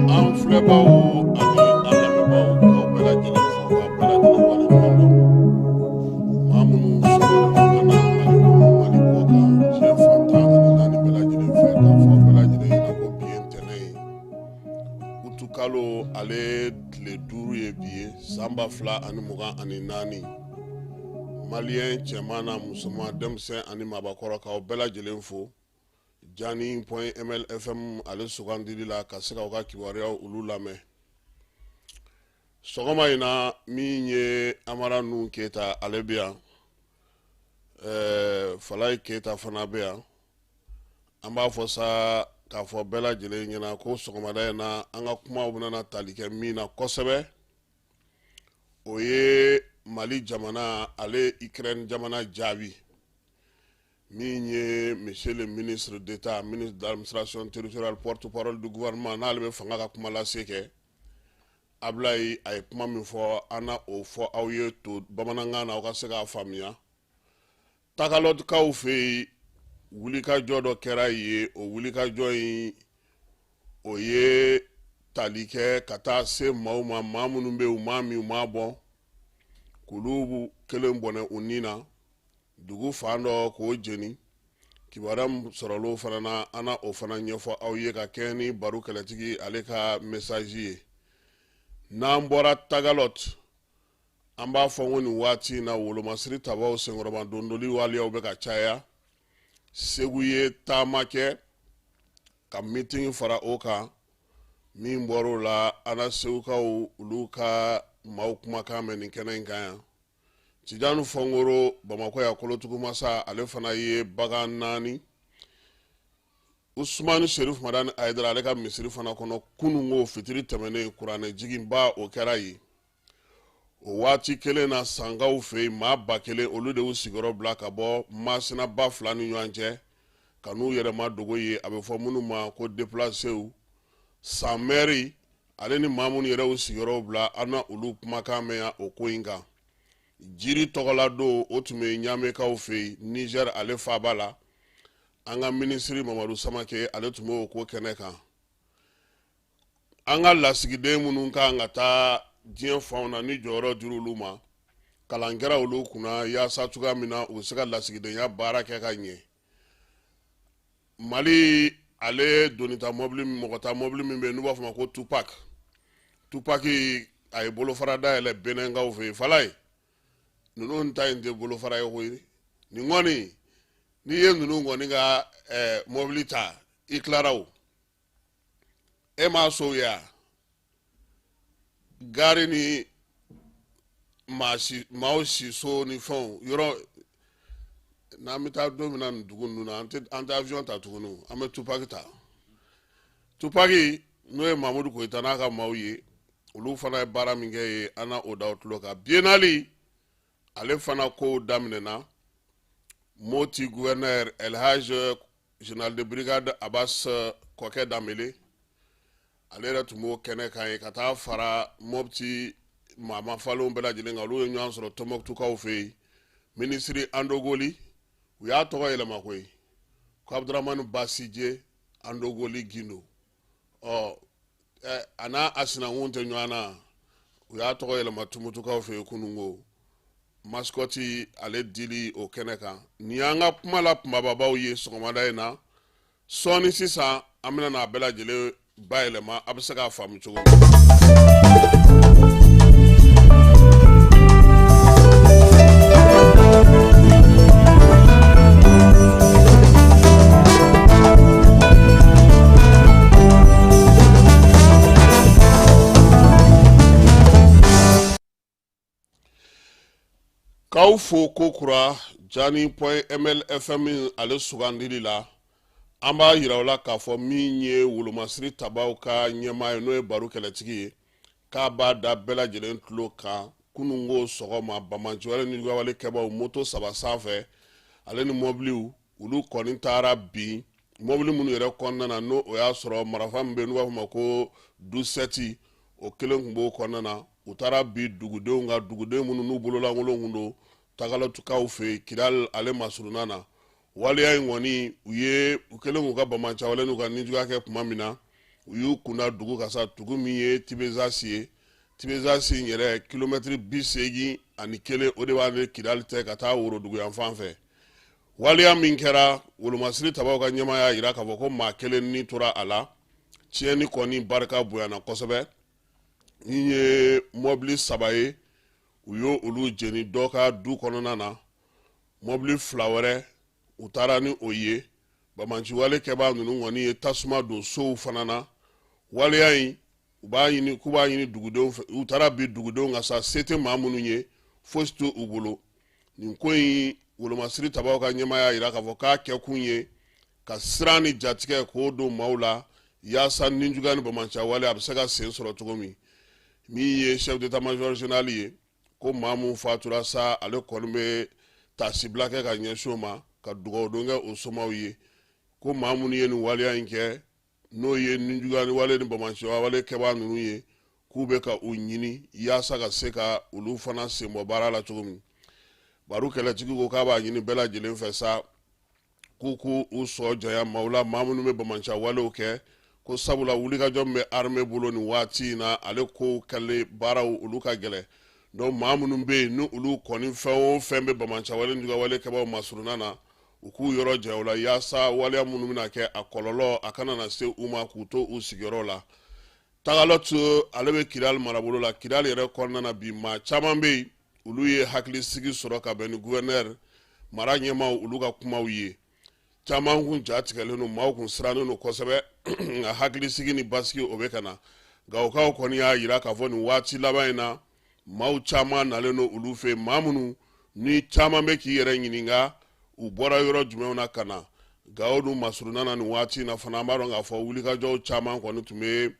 An filɛbaw ani an lamɛnbaaw, k'aw bɛɛ lajɛlen fo, k'aw bɛɛ lajɛlen waleɲuman dɔn. Maa minnu sɔgɔlen don an na Mali kɔnɔ, Mali kɔ kan, diɲɛ fan 14 bɛɛ lajɛlen fɛ, k'a fɔ aw bɛɛ lajɛlen ɲɛna ko bi ye ntɛnɛn ye, utukalo ale tile 5 ye bi ye, san 2024. Maliyɛn cɛman n'a musoman, denmisɛn ani maabakɔrɔ, k'aw bɛɛ lajɛlen fo Jani point mlfm ale sugandili la ka se k'aw ka kibaruyaw olu lamɛn sɔgɔma in na. Min ye Amara Nuhu Keyita, ale bɛ yan, Falayi Keyita fana bɛ yan. An b'a fɔ sa k'a fɔ bɛɛ lajɛlen ɲɛna ko sɔgɔmada in na, an ka kumaw bɛna tali kɛ min na kosɛbɛ, o ye Mali jamana ale Ukraine jamana jaabi. Min ye monsieur le ministre d'État, ministre de l'Administration territoriale, porte-parole du gouvernement, n'ale bɛ fanga ka kuma lase kɛ, Abulayi, a ye kuma min fɔ, an na o fɔ aw ye to bamanankan na, aw ka se k'a faamuya. Tagalɔtikaw fɛ yen, wulikajɔ dɔ kɛra yen. O wulikajɔ in, o ye tali kɛ ka taa se maaw ma, maa minnu bɛ yen, u m'a min, u m'a bɔn, k'olu kelen bɔnɛ u ni na, dugu fan dɔ k'o jeni. Kibaruya min sɔrɔla o fana na, an na o fana ɲɛfɔ aw ye ka kɛɲɛ ni baro kɛlɛtigi ale ka message ye. N'an bɔra Tagalɔt, an b'a fɔ ko nin waati in na, wolomasiri tabaw senkɔrɔma dondoli waleyaw bɛ ka caya. Segu ye taama kɛ ka mitingi fara o kan. Min bɔra o la, an na Segukaw olu ka maaw kumakan mɛn nin kɛnɛ in kan yan. Tijani Fɔnkoro, Bamakɔ yan, kolotugumasa, ale fana ye bagan naani. Usumani Sherif Madani Ayidara, ale ka misiri fana kɔnɔ, kununko fitiri tɛmɛnen, kuranɛ jiginba o kɛra yen. O waati kelen na, Sankaw fɛ yen, maa 1000, olu de y'u sigiyɔrɔ bila ka bɔ Masina ba fila ni ɲɔgɔn cɛ ka n'u yɛrɛma dogo ye, a bɛ fɔ minnu ma ko déplacéw. San mɛri ale ni maa minnu yɛrɛ y'u sigiyɔrɔw bila, an na olu kumakan mɛn yan o ko in kan. Jiri tɔgɔla don, o tun bɛ Ɲamekaw fɛ yen, Niger ale faaba la. An ka minisiri Mamadu Samake, ale tun bɛ o ko kɛnɛ kan. An ka lasigiden minnu kan ka taa diɲɛ fanw na, ni jɔyɔrɔ dir'olu olu ma, kalan kɛra olu kunna yaasa cogoya min na u bɛ se ka lasigidenya baara kɛ ka ɲɛ. Mali ale donita mɔbili, mɔgɔta mɔbili min bɛ yen n'u b'a fɔ ma ko Tupac, Tupac, a ye bolofara dayɛlɛ Benɛnkaw fɛ yen. Falaye, ninnu ta in tɛ bolofara ye koyi. Nin kɔni, n'i ye ninnu kɔni ka mɔbili ta, i tilara o. E m'a sow ye a gari ni maaw siso ni fɛnw yɔrɔ. N'an bɛ taa don min na nin dugu ninnu na, an tɛ avion ta tuguni, an bɛ Tupac ta. Tupac, n'o ye Mamudu Koyita n'a ka maaw ye, olu fana ye baara min kɛ ye, an na o da tulo kan. Biennale ale fana kow daminɛna. Moti gouverneur El Hadj général de brigade Abbas Kɔkɛ Danbele, ale yɛrɛ tun b'o kɛnɛ kan ye, ka taa fara Mɔpti maa mafalenw bɛɛ lajɛlen kan. Olu ye ɲɔgɔn sɔrɔ Tɔnbɔkutukaw fɛ yen. Minisiri Andogoli, u y'a tɔgɔ yɛlɛma koyi, ko Abudramani Basije Andogoli Gindo. Ɔ a n'a a sinankun tɛ ɲɔgɔn na, u y'a tɔgɔ yɛlɛma Tumutukaw fɛ yen kununko. mascot ale dili o kɛnɛ kan. Nin y'an ka kuma la kumababaw ye sɔgɔmada in na. Sɔɔni sisan an bɛna n'a bɛɛ lajɛlen bayɛlɛma, a bɛ se k'a faamu cogo min. K'aw fo ko kura jani point ml fm ale sugandili la. An b'a yira aw la k'a fɔ min ye wolomasiri tabaw ka ɲɛmaa ye, n'o ye Baru Kɛlɛtigi ye, k'a b'a da bɛɛ lajɛlen tulo kan kununko sɔgɔma banbaanciwale ni juguyawale kɛbaw moto saba sanfɛ ale ni mɔbiliw, olu kɔni taara bin mɔbili minnu yɛrɛ kɔnɔna na, n'o o y'a sɔrɔ marafa min bɛ yen n'u b'a fɔ ma ko 12-7, o kelen tun b'o kɔnɔna na. U taara bin dugudenw kan, duguden minnu n'u bololankolon tun don Tagalɔtukaw fɛ yen Kidali ale masurunna na. Waleya in kɔni, u ye u kɛlen k'u ka banbaanciwale n'u ka nijuguya kɛ tuma min na, u y'u kunda dugu kan sa, dugu min ye Tibezasi ye. Tibezasi in yɛrɛ, kilomɛtiri 81 o de b'a ni Kidali cɛ ka taa woroduguyanfan fɛ. Waleya min kɛra, wolomasiri tabaw ka ɲɛmaa y'a jira k'a fɔ ko maa kelen ni tora a la. Tiɲɛni kɔni barika bonyana kosɛbɛ. Min ye mɔbili saba ye, u y'o olu jeni dɔ ka du kɔnɔna na. Mɔbili fila wɛrɛ, u taara ni o ye. Banbaanciwale kɛbaa ninnu kɔni ye tasuma don sow fana na. Waleya in, u b'a ɲini k'u b'a ɲini dugudenw fɛ. U taara bin dugudenw kan sa, se tɛ maa minnu ye, fosi tɛ u bolo. Nin ko in, wolomasiri tabaw ka ɲɛmaa y'a jira k'a fɔ k'a kɛkun ye ka siran ni jatigɛ k'o don maaw la, yaasa nijuguya ni banbaanciwale a bɛ se ka sen sɔrɔ cogo min. Min ye chef d'état major général ye, ko maa min fatura sa, ale kɔni bɛ taasibila kɛ ka ɲɛsin o ma, ka dugawudon kɛ o somaw ye, ko maa minnu ye nin waleya in kɛ, n'o ye nijuguya ni wale ni banbaanciwale kɛbaa ninnu ye, k'u bɛ ka u ɲini yaasa ka se ka olu fana senbɔ baara la cogo min. Baru Kɛlɛtigi ko k'a b'a ɲini bɛɛ lajɛlen fɛ sa, k'u k'u sɔ janya maaw la, maa minnu bɛ banbaanciwalew kɛ, ko sabula wulikajɔ min bɛ armée bolo nin waati in na, ale kow kɛlen baaraw olu ka gɛlɛn. Donc maa minnu bɛ yen ni olu kɔni fɛn o fɛn bɛ banbaanciwale ni juguyawale kɛbaaw masurunna na, u k'u yɔrɔ janya u la, yaasa waleya minnu bɛna kɛ, a kɔlɔlɔ a kana na se u ma k'u to u sigiyɔrɔ la. Tagalɔtu ale bɛ Kidali marabolo la. Kidali yɛrɛ kɔnɔna na bi, maa caman bɛ yen, olu ye hakilisigi sɔrɔ ka bɛn ni gouverneur mara ɲɛmaaw olu ka kumaw ye. Caman kun ja tigɛlen don, maaw kun sirannen don kosɛbɛ, nka hakilisigi ni basigi o bɛ ka na. Gawokaw kɔni y'a jira k'a fɔ nin waati laban in na, maaw caman nalen don olu fɛ yen, maa minnu ni caman bɛ k'i yɛrɛ ɲininka u bɔra yɔrɔ jumɛnw na ka na Gawo dun masurunna na nin waati in na fana. An b'a dɔn k'a fɔ wulikajɔw caman kɔni tun bɛ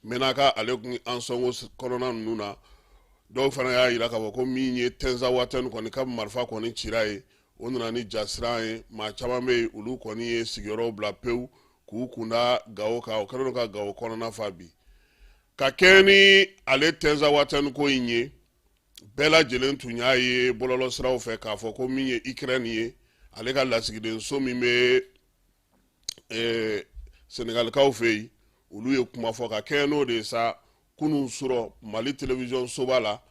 Menaka ale kun Ansɔngo kɔnɔna ninnu na. Dɔw fana y'a jira k'a fɔ ko min ye Tɛnzawatɛni kɔni ka marifa kɔni cira ye, o nana ni jasiran ye. Maa caman bɛ yen, olu kɔni ye sigiyɔrɔw bila pewu k'u kunda Gawo kan. O kɛlen don ka Gawo kɔnɔna fa bi. Ka kɛɲɛ ni ale Tɛnzawatɛni ko in ye, bɛɛ lajɛlen tun y'a ye bɔlɔlɔsiraw fɛ k'a fɔ ko min ye Ukraine ye, ale ka lasigidenso min bɛ Senegalikaw fɛ yen, olu ye kuma fɔ. Ka kɛɲɛ n'o de ye sa, kunun surɔ Mali télévision soba la,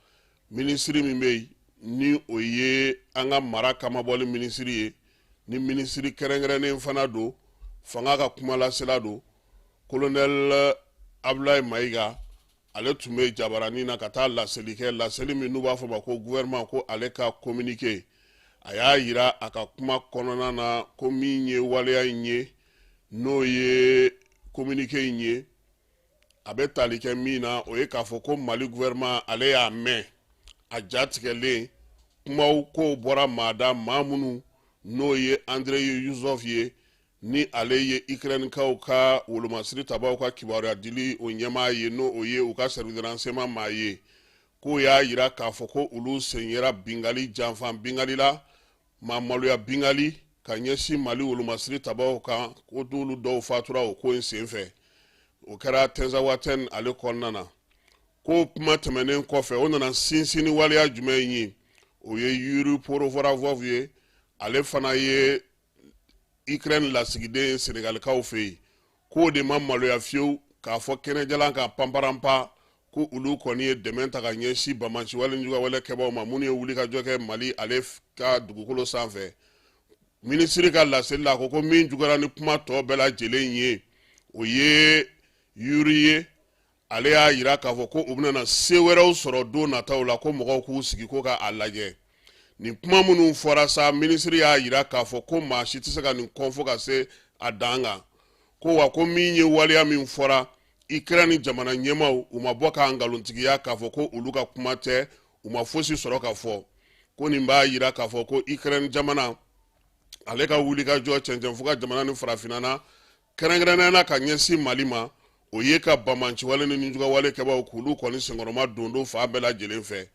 minisiri min bɛ yen ni o ye an ka mara kamabɔli minisiri ye, ni minisiri kɛrɛnkɛrɛnnen fana don, fanga ka kumalasela don, colonel Abulayi Mayiga, ale tun bɛ jabaranin na ka taa laseli kɛ, laseli min n'u b'a fɔ ma ko gouvernement ko ale ka communiqué. A y'a jira a ka kuma kɔnɔna na ko min ye waleya in ye, n'o ye communiqué in ye, a bɛ tali kɛ min na, o ye k'a fɔ ko Mali gouvernement ale y'a mɛn a jatigɛlen kumaw kow bɔra maa da, maa minnu n'o ye Andrei Yusov ye, ni ale ye Ukrainekaw ka wolomasiri tabaw ka kibaruya dili o ɲɛmaa ye, n'o o ye u ka service de renseignement maa ye, k'o y'a jira k'a fɔ ko olu sen yera bingali, janfan bingali la, maa maloya bingali ka ɲɛsin Mali wolomasiri tabaw kan, ko d'olu dɔw fatura o ko in senfɛ. O kɛra Tɛnzawatɛn ale kɔnɔna na. Ko kuma tɛmɛnen kɔfɛ, o nana sinsin ni waleya jumɛn ye? O ye Yuri Provorovov ye, ale fana ye Ukraine lasigiden ye Senegalikaw fɛ yen, k'o de ma maloya fiyewu k'a fɔ kɛnɛjalan kan panparanpa. Ko olu kɔni ye dɛmɛ ta ka ɲɛsin banbaanci wale juguya wale kɛbaaw ma, minnu ye wulikajɔ kɛ Mali ale ka dugukolo sanfɛ. Minisiri ka laseli la, a ko ko min juguyara ni kuma tɔ bɛɛ lajɛlen ye, o ye Yuri ye. Ale y'a yira k'a fɔ ko u bɛna se wɛrɛw sɔrɔ don nataw la, ko mɔgɔw k'u sigi ko ka a lajɛ. Nin kuma minnu fɔra sa, minisiri y'a yira k'a fɔ ko maa si tɛ se ka nin kɔn fo ka se a dan kan. Ko wa ko min ye waleya min fɔra Ukraine jamana ɲɛmaaw, u ma bɔ k'a nkalontigiya k'a fɔ ko olu ka kuma tɛ, u ma fosi sɔrɔ ka fɔ. Ko nin b'a yira k'a fɔ ko Ukraine jamana ale ka wulikajɔ cɛncɛnfuga jamana ni farafinna na, kɛrɛnkɛrɛnnenya na ka ɲɛsin Mali ma, o ye ka banbaanciwale ni nijuguyawale kɛbaaw k'olu kɔni senkɔrɔma don don fan bɛɛ lajɛlen fɛ.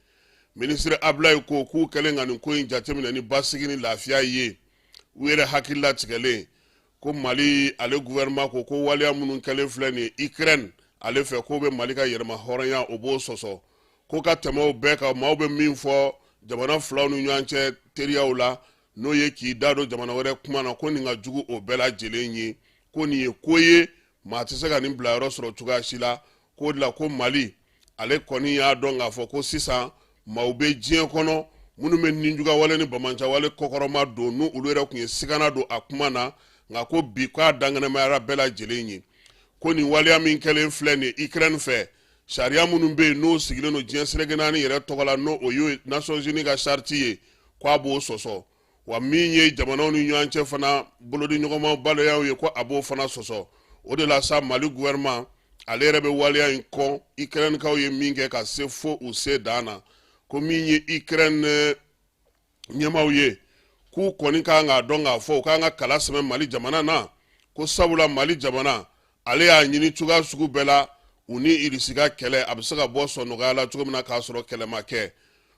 Minisiri Abulayi ko k'u kɛlen ka nin ko in jateminɛ ni basigi ni lafiya ye, u yɛrɛ hakili latigɛlen ko Mali ale gouvernement ko ko waleya minnu kɛlen filɛ nin ye Ukraine ale fɛ, k'o bɛ Mali ka yɛrɛma hɔrɔnya, o b'o sɔsɔ. Ko ka tɛmɛ o bɛɛ kan, maaw bɛ min fɔ jamana filaw ni ɲɔgɔn cɛ teriyaw la, n'o ye k'i da don jamana wɛrɛ kuma na, ko nin ka jugu o bɛɛ lajɛlen ye. Ko nin ye ko ye, maa tɛ se ka nin bilayɔrɔ sɔrɔ cogoya si la. K'o de la ko Mali ale kɔni y'a dɔn k'a fɔ ko sisan maaw bɛ diɲɛ kɔnɔ minnu bɛ nijuguyawale ni banbaanciwale kɔkɔrɔma don, n'u olu yɛrɛ tun ye sigana don a kuma na, nka ko bi k'a dankɛnɛmayara bɛɛ lajɛlen ye. Ko nin waleya min kɛlen filɛ nin ye Ukraine fɛ, sariya minnu bɛ yen n'o sigilen don diɲɛ seleke naani yɛrɛ tɔgɔ la, n'o o ye Nations Unies ka charte ye, ko a b'o sɔsɔ. Wa min ye jamanaw ni ɲɔgɔn cɛ fana bolodiɲɔgɔnma baliyaw ye, ko a b'o fana sɔsɔ. O de la sa, Mali gouvernement ale yɛrɛ bɛ waleya in kɔn Ukrainekaw ye min kɛ ka se fo u se dan na. Ko min ye Ukraine ɲɛmaaw ye, k'u kɔni kan k'a dɔn k'a fɔ u kan ka kala sɛmɛ Mali jamana na, ko sabula Mali jamana ale y'a ɲini cogoya sugu bɛɛ la u ni Irisi ka kɛlɛ a bɛ se ka bɔ sɔnɔgɔya la cogo min na k'a sɔrɔ kɛlɛ ma kɛ.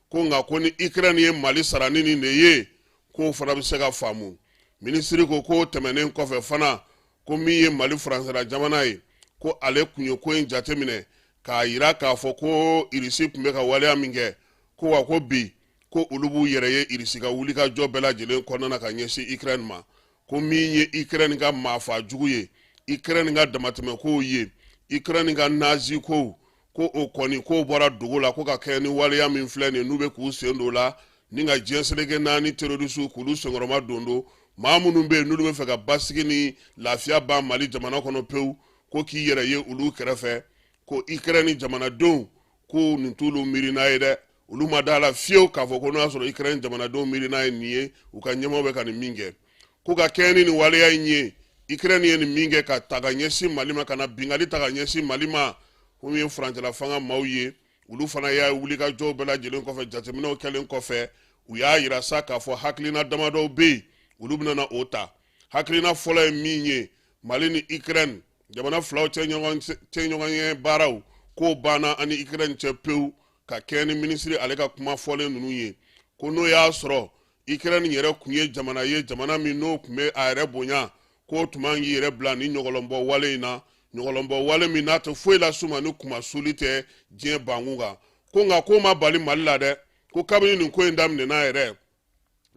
Ko nka ko ni Ukraine ye Mali sara ni nin de ye, k'o fana bɛ se ka faamu. Minisiri ko k'o tɛmɛnen kɔfɛ fana, ko min ye Mali furancɛla jamana ye, ko ale tun ye ko in jateminɛ k'a yira k'a fɔ ko Irisi tun bɛ ka waleya min kɛ, ko wa ko bi ko olu b'u yɛrɛ ye Irisi ka wulikajɔ bɛɛ lajɛlen kɔnɔna na ka ɲɛsin Ukraine ma. Ko min ye Ukraine ka maafa jugu ye, Ukraine ka damatɛmɛkow ye, Ukraine ka nazi kow, ko o kɔni k'o bɔra dogo la, ko ka kɛ ni waleya min filɛ nin ye n'u bɛ k'u sen don la ni ka diɲɛ seleke naani terrorisiw k'olu senkɔrɔma don don maa minnu bɛ yen n'olu bɛ fɛ ka basigi ni lafiya ban Mali jamana kɔnɔ pewu, ko k'i yɛrɛ ye olu kɛrɛfɛ. Ko Ukraine jamanadenw ko nin t'olu miirina ye dɛ, olu ma da la fiyewu k'a fɔ ko n'o y'a sɔrɔ Ukraine jamanadenw miirina ye nin ye, u ka ɲɛmaaw bɛ ka nin min kɛ. Ko ka kɛɲɛ ni nin waleya in ye, Ukraine ye nin min kɛ ka ta ka ɲɛsin Mali ma, ka na binkanni ta ka ɲɛsin Mali ma, ko min ye furancɛla fanga maaw ye, olu fana y'a wulikajɔw bɛɛ lajɛlen kɔfɛ, jateminɛw kɛlen kɔfɛ, u y'a yira sa k'a fɔ hakilina damadɔw bɛ yen, olu bɛna na o ta. Hakilina fɔlɔ ye min ye, Mali ni Ukraine jamana filaw cɛ ɲɔgɔn ye baaraw k'o banna ani Ukraine cɛ pewu, ka kɛɲɛ ni minisiri ale ka kuma fɔlen ninnu ye. Ko n'o y'a sɔrɔ Ukraine yɛrɛ tun ye jamana ye, jamana min n'o tun bɛ a yɛrɛ bonya, k'o tun man k'i yɛrɛ bila ni ɲɔgɔlɔnbɔ wale in na, ɲɔgɔlɔnbɔ wale min n'a tɛ foyi las'u ma ni kunmasuli tɛ diɲɛ bankun kan. Ko nka k'o ma bali Mali la dɛ, ko kabini nin ko in daminɛna yɛrɛ,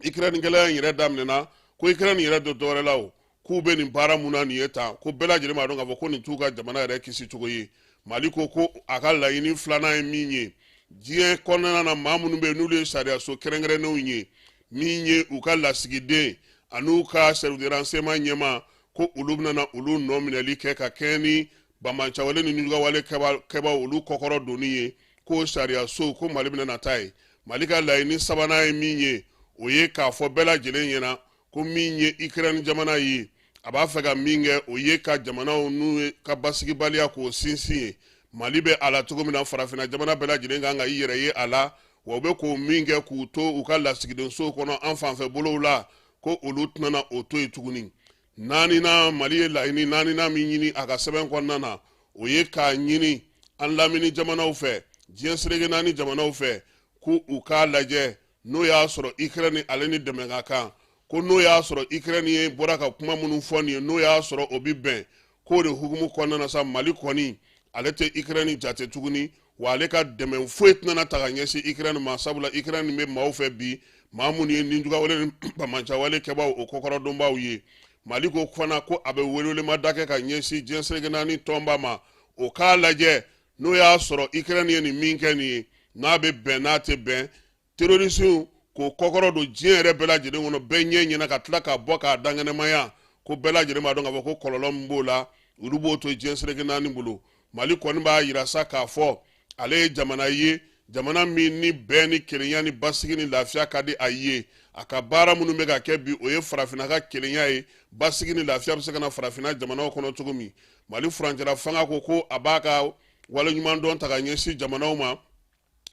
Ukraine gɛlɛya in yɛrɛ daminɛna, ko Ukraine yɛrɛ tɛ dɔwɛrɛ la o, k'u bɛ nin baara mun na nin ye tan, ko bɛɛ lajɛlen b'a dɔn k'a fɔ ko nin t'u ka jamana yɛrɛ kisi cogo ye. Mali ko ko a ka laɲini filanan ye min ye, diɲɛ kɔnɔna na maa minnu bɛ yen n'olu ye sariyaso kɛrɛnkɛrɛnnenw ye, min ye u ka lasigiden an'u ka service de renseignement ɲɛmaa, ko olu bɛna na olu nɔ minɛli kɛ ka kɛɲɛ ni banbaanciwale ni nijuguyawale kɛbaaw olu kɔkɔrɔ donni ye, ko sariyaso ko Mali bɛna na taa ye. Mali ka laɲini sabanan ye min ye, o ye k'a fɔ bɛɛ lajɛlen ɲɛna ko min ye Ukraine jamana ye, a b'a fɛ ka min kɛ, o ye ka jamanaw n'u ka basigibaliya k'o sinsin ye. Mali bɛ a la cogo min na, farafinna jamana bɛɛ lajɛlen kan ka i yɛrɛ ye a la, wa u bɛ k'o min kɛ k'u to u ka lasigidensow kɔnɔ an fanfɛ bolow la, ko olu tɛna na o to yen tuguni. Naaninan, Mali ye laɲini naaninan min ɲini a ka sɛbɛn kɔnɔna na, o ye k'a ɲini an lamini jamanaw fɛ, diɲɛ seleke naani jamanaw fɛ, ko u k'a lajɛ n'o y'a sɔrɔ Ukraine ale ni dɛmɛ ka kan, ko n'o y'a sɔrɔ Ukraine ye bɔra ka kuma minnu fɔ nin ye, n'o y'a sɔrɔ o bɛ bɛn. K'o de hukumu kɔnɔna na sa, Mali kɔni ale tɛ Ukraine jate tuguni, wa ale ka dɛmɛ foyi tɛna ta ka ɲɛsin Ukraine ma, sabula Ukraine bɛ maaw fɛ bi, maa minnu ye nijuguyawale ni banbaanciwale kɛbaaw o kɔkɔrɔdonbaaw ye. Mali ko fana ko a bɛ welewelemada kɛ ka ɲɛsin diɲɛ seleke naani tɔnba ma, o k'a lajɛ N'o y'a sɔrɔ Ukraine ye nin min kɛ nin ye, n'a bɛ bɛn n'a tɛ bɛn, terrorisiw k'o kɔkɔrɔ don diɲɛ yɛrɛ bɛɛ lajɛlen kɔnɔ, bɛɛ ɲɛ ɲɛna ka tila ka bɔ k'a dankɛnɛmaya ko bɛɛ lajɛlen b'a dɔn k'a fɔ ko kɔlɔlɔ min b'o la, olu b'o to diɲɛ seleke naani bolo. Mali kɔni b'a yira sa k'a fɔ ale ye jamana ye, jamana min ni bɛn ni kelenya ni basigi ni lafiya ka di a ye. A ka baara minnu bɛ ka kɛ bi, o ye farafinna ka kelenya ye, basigi ni lafiya bɛ se ka na farafinna jamanaw kɔnɔ cogo min. Mali furancɛla fanga ko ko a b'a ka waleɲumandɔn ta ka ɲɛsin jamanaw ma,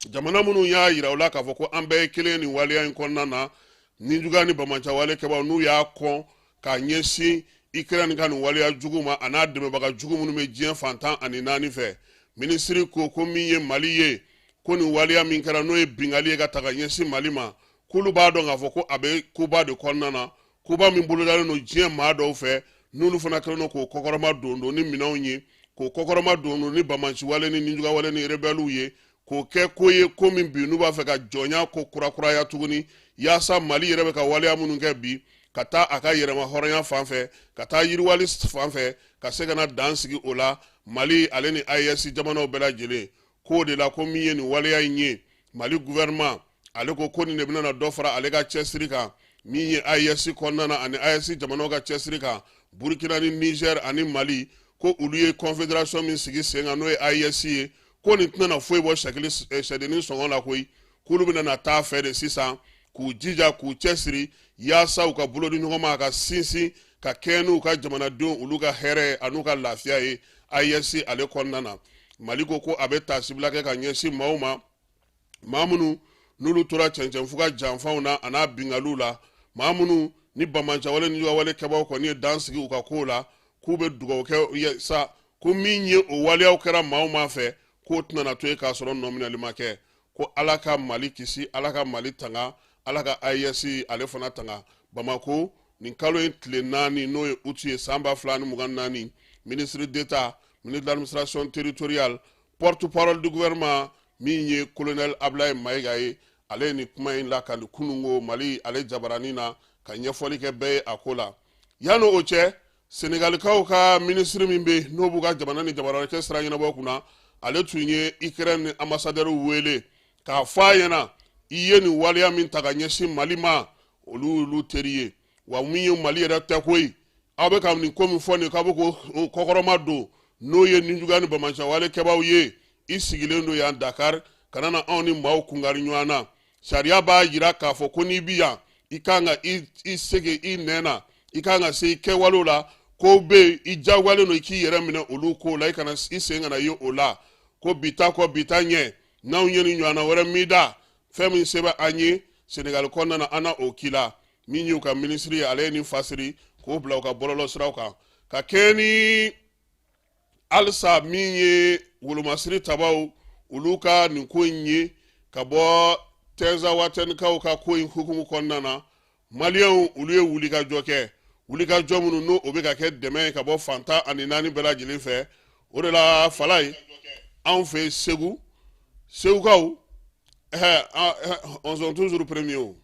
jamana minnu y'a yira u la k'a fɔ ko an bɛɛ ye kelen nin waleya in kɔnɔna na. Nijuguya ni banbaanciwale kɛbaaw, n'u y'a kɔn k'a ɲɛsin Ukraine ka nin waleya jugu ma, a n'a dɛmɛbaga jugu minnu bɛ diɲɛ fan 14 fɛ. Minisiri ko ko min ye Mali ye, ko nin waleya min kɛra, n'o ye binkanni ye ka ta ka ɲɛsin Mali ma, k'olu b'a dɔn k'a fɔ ko a bɛ koba de kɔnɔna na, koba min bolodalen don diɲɛ maa dɔw fɛ, n'olu fana kɛlen don k'o kɔkɔrɔma don don ni minɛnw ye, k'o kɔkɔrɔma don don ni banbaanciwale ni nijuguyawale ni rebɛliw ye, k'o kɛ ko ye, ko min bi n'u b'a fɛ ka jɔnya ko kurakuraya tuguni, yaasa Mali yɛrɛ bɛ ka waleya minnu kɛ bi ka taa a ka yɛrɛma hɔrɔnya fan fɛ, ka taa yiriwali fan fɛ, ka se ka na dan sigi o la. Mali ale ni AES jamanaw bɛɛ lajɛlen k'o de la, ko min ye nin waleya in ye, Mali gouvernement ale ko ko nin de bɛna dɔ fara ale ka cɛsiri kan, min ye AES kɔnɔna na ani AES jamanaw ka cɛsiri kan, Burkina ni Niger ani Mali, ko olu ye confédération min sigi sen kan, n'o ye AES ye, ko nin tɛna na foyi bɔ sɛdennin sɔngɔ la koyi, k'olu bɛna na taa fɛ de sisan k'u jija k'u cɛsiri yaasa u ka bolo di ɲɔgɔn ma ka sinsin ka kɛɲɛ n'u ka jamanadenw olu ka hɛrɛ an'u ka lafiya ye AES ale kɔnɔna na. Mali ko ko a bɛ taasibila kɛ ka ɲɛsin maaw ma, maa minnu n'olu tora cɛncɛnfuga janfanw na a n'a binkaliw la, maa minnu ni banbaanciwale ni juguyawale kɛbaaw kɔni ye dan sigi u ka kow la, k'u bɛ dugawu kɛ sa ko min ye o waleyaw kɛra maaw ma fɛ, k'o tɛna na to yen k'a sɔrɔ nɔminɛli ma kɛ. Ko Ala ka Mali kisi, Ala ka Mali tanga, Ala ka AES ale fana tanga. Bamako nin kalo in tile 4, n'o ye août ye san 2024, ministre d'État, ministre de l'administration territoriale, porte-parole du gouvernement, min ye colonel Ablaye Mayiga ye, ale ye nin kuma in lakali kununko Mali ale jabaranin na ka ɲɛfɔli kɛ bɛɛ ye a ko la. Yanni o cɛ, Senegalikaw ka minisiri min bɛ yen n'o b'u ka jamana ni jamana wɛrɛ cɛ sira ɲɛnabɔ kunna, ale tun ye Ukraine ambassadeur wele k'a fɔ a ɲɛna i ye nin waleya min ta ka ɲɛsin Mali ma, olu y'olu teri ye, wa min ye Mali yɛrɛ tɛ koyi, aw bɛ ka nin ko min fɔ nin, k'aw bɛ k'o kɔkɔrɔma don, n'o ye nijuguya ni banbaanciwale kɛbaaw ye, i sigilen don yan Dakar, kana na anw ni maaw kungari ɲɔgɔn na. Sariya b'a jira k'a fɔ ko n'i bi yan, i kan ka i sege i nɛn na, i kan ka se i kɛwalew la, kow bɛ yen i diyagoyalen don i k'i yɛrɛ minɛ olu kow la, i kana i sen kana ye o la. Ko bi ta kɔ bi ta ɲɛ, n'anw ye nin ɲɔgɔnna wɛrɛ min da, fɛn min se bɛ an ye Senegali kɔnɔna na, an na o k'i la. Min y'u ka minisiri ye, ale ye nin fasiri k'o bila u ka bɔlɔlɔsiraw kan ka kɛɲɛ ni halisa min ye wolomasiri tabaw olu ka nin ko in ye ka bɔ Tɛnzawatɛnikaw ka ko in hukumu kɔnɔna na. Maliyɛnw olu ye wulikajɔ kɛ, wulikajɔ minnu n'o o bɛ ka kɛ dɛmɛ ye ka bɔ fan 14 bɛɛ lajɛlen fɛ. O de la Falaye, anw fɛ Segu, Segukaw ɛɛ on sont toujours premier o,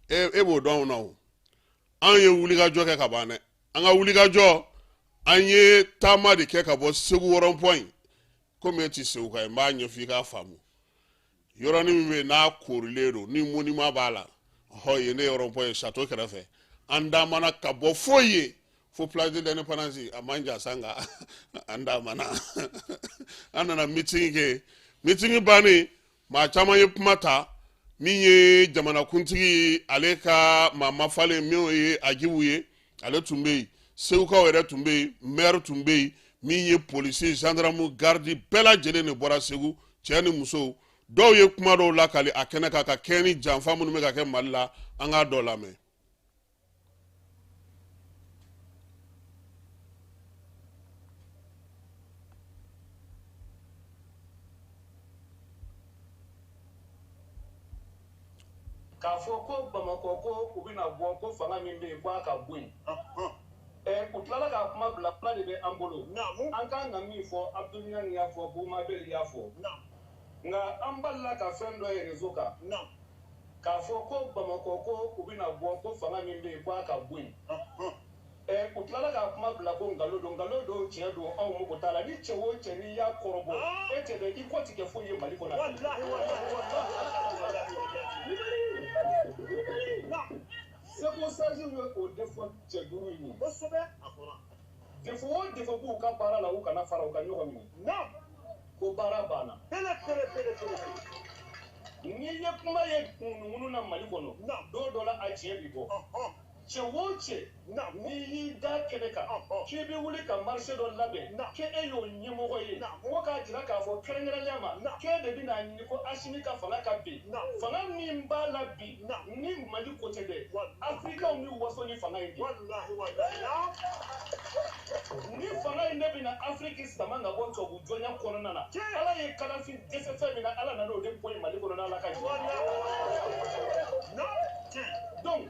e b'o dɔn anw na o. Anw ye wulikajɔ kɛ ka ban dɛ, an ka wulikajɔ, an ye taama de kɛ ka bɔ Segu rond-point. Komi e ti Segu ka ye, n b'a ɲɛfɔ i k'a faamu. Yɔrɔnin min bɛ yen n'a koorilen don ni monument b'a la, ɔhɔ, yen ne ye rond-point ye, château kɛrɛfɛ. An taamana ka bɔ fo yen fo place de l'indépendance, a man jan sa, nka an taamana, an nana meeting kɛ. Meeting bannen, maa caman ye kuma ta. Min ye jamanakuntigi ale ka maa mafalen, min ye Agibu ye, ale tun bɛ yen, Segukaw yɛrɛ tun bɛ yen, maire tun bɛ yen, min ye polisi, gendarme, garde bɛɛ lajɛlen de bɔra Segu, cɛ ni musow. Dɔw ye kuma dɔw lakali a kɛnɛ kan ka kɛɲɛ ni janfa minnu bɛ ka kɛ Mali la. An k'a dɔ lamɛn. K'a fɔ ko Bamakɔ ko u bɛna bɔ, ko fanga min bɛ yen ko a ka bɔ yen, u tilala k'a kuma bila. Kuma de bɛ an bolo, an kan ka min fɔ, Abdul Niang y'a fɔ, Bumabel y'a fɔ, nka an balila ka fɛn dɔ ye réseau kan k'a fɔ ko Bamakɔ ko u bɛna bɔ, ko fanga min bɛ yen ko a ka bɔ yen. U tilala k'a kuma bila ko nkalon don, nkalon don, tiɲɛ don, anw mago t'a la. Ni cɛ o cɛ, n'i y'a kɔrɔbɔ, e tɛ dɛ, i kɔ ti kɛ foyi ye Mali kɔnɔ. Wallahi, wallahi, wallahi. Segu sages ye o défaut cɛ duuru in ye. Kosɛbɛ, a fɔra. Défaut o défaut b'u ka baara la, u kana fara u ka ɲɔgɔn minɛ. Ko baara banna. Pele, pele, pele, pele. N'i ye kuma ye ŋunuŋunu na Mali kɔnɔ, don dɔ la a tiɲɛ bi bɔ. Cɛ o cɛ, n'i y'i da kɛnɛ kan k'i bɛ wuli ka marché dɔ labɛn, k'e y'o ɲɛmɔgɔ ye, ko k'a jira k'a fɔ kɛrɛnkɛrɛnnenya ma k'e de bɛna ɲini ko Asimi ka fanga ka bin, fanga min b'a la bi, ni Mali ko tɛ dɛ, Afirikaw bɛ waso ni fanga in de ye. Wallahi, wallahi. Ni fanga in de bɛna Afiriki sama ka bɔ tubabu jɔnya kɔnɔna na. Ala ye Kadafi dɛsɛ fɛn min na, Ala nana o de bɔ yen Mali kɔnɔ n'Ala ka jɛ. Donc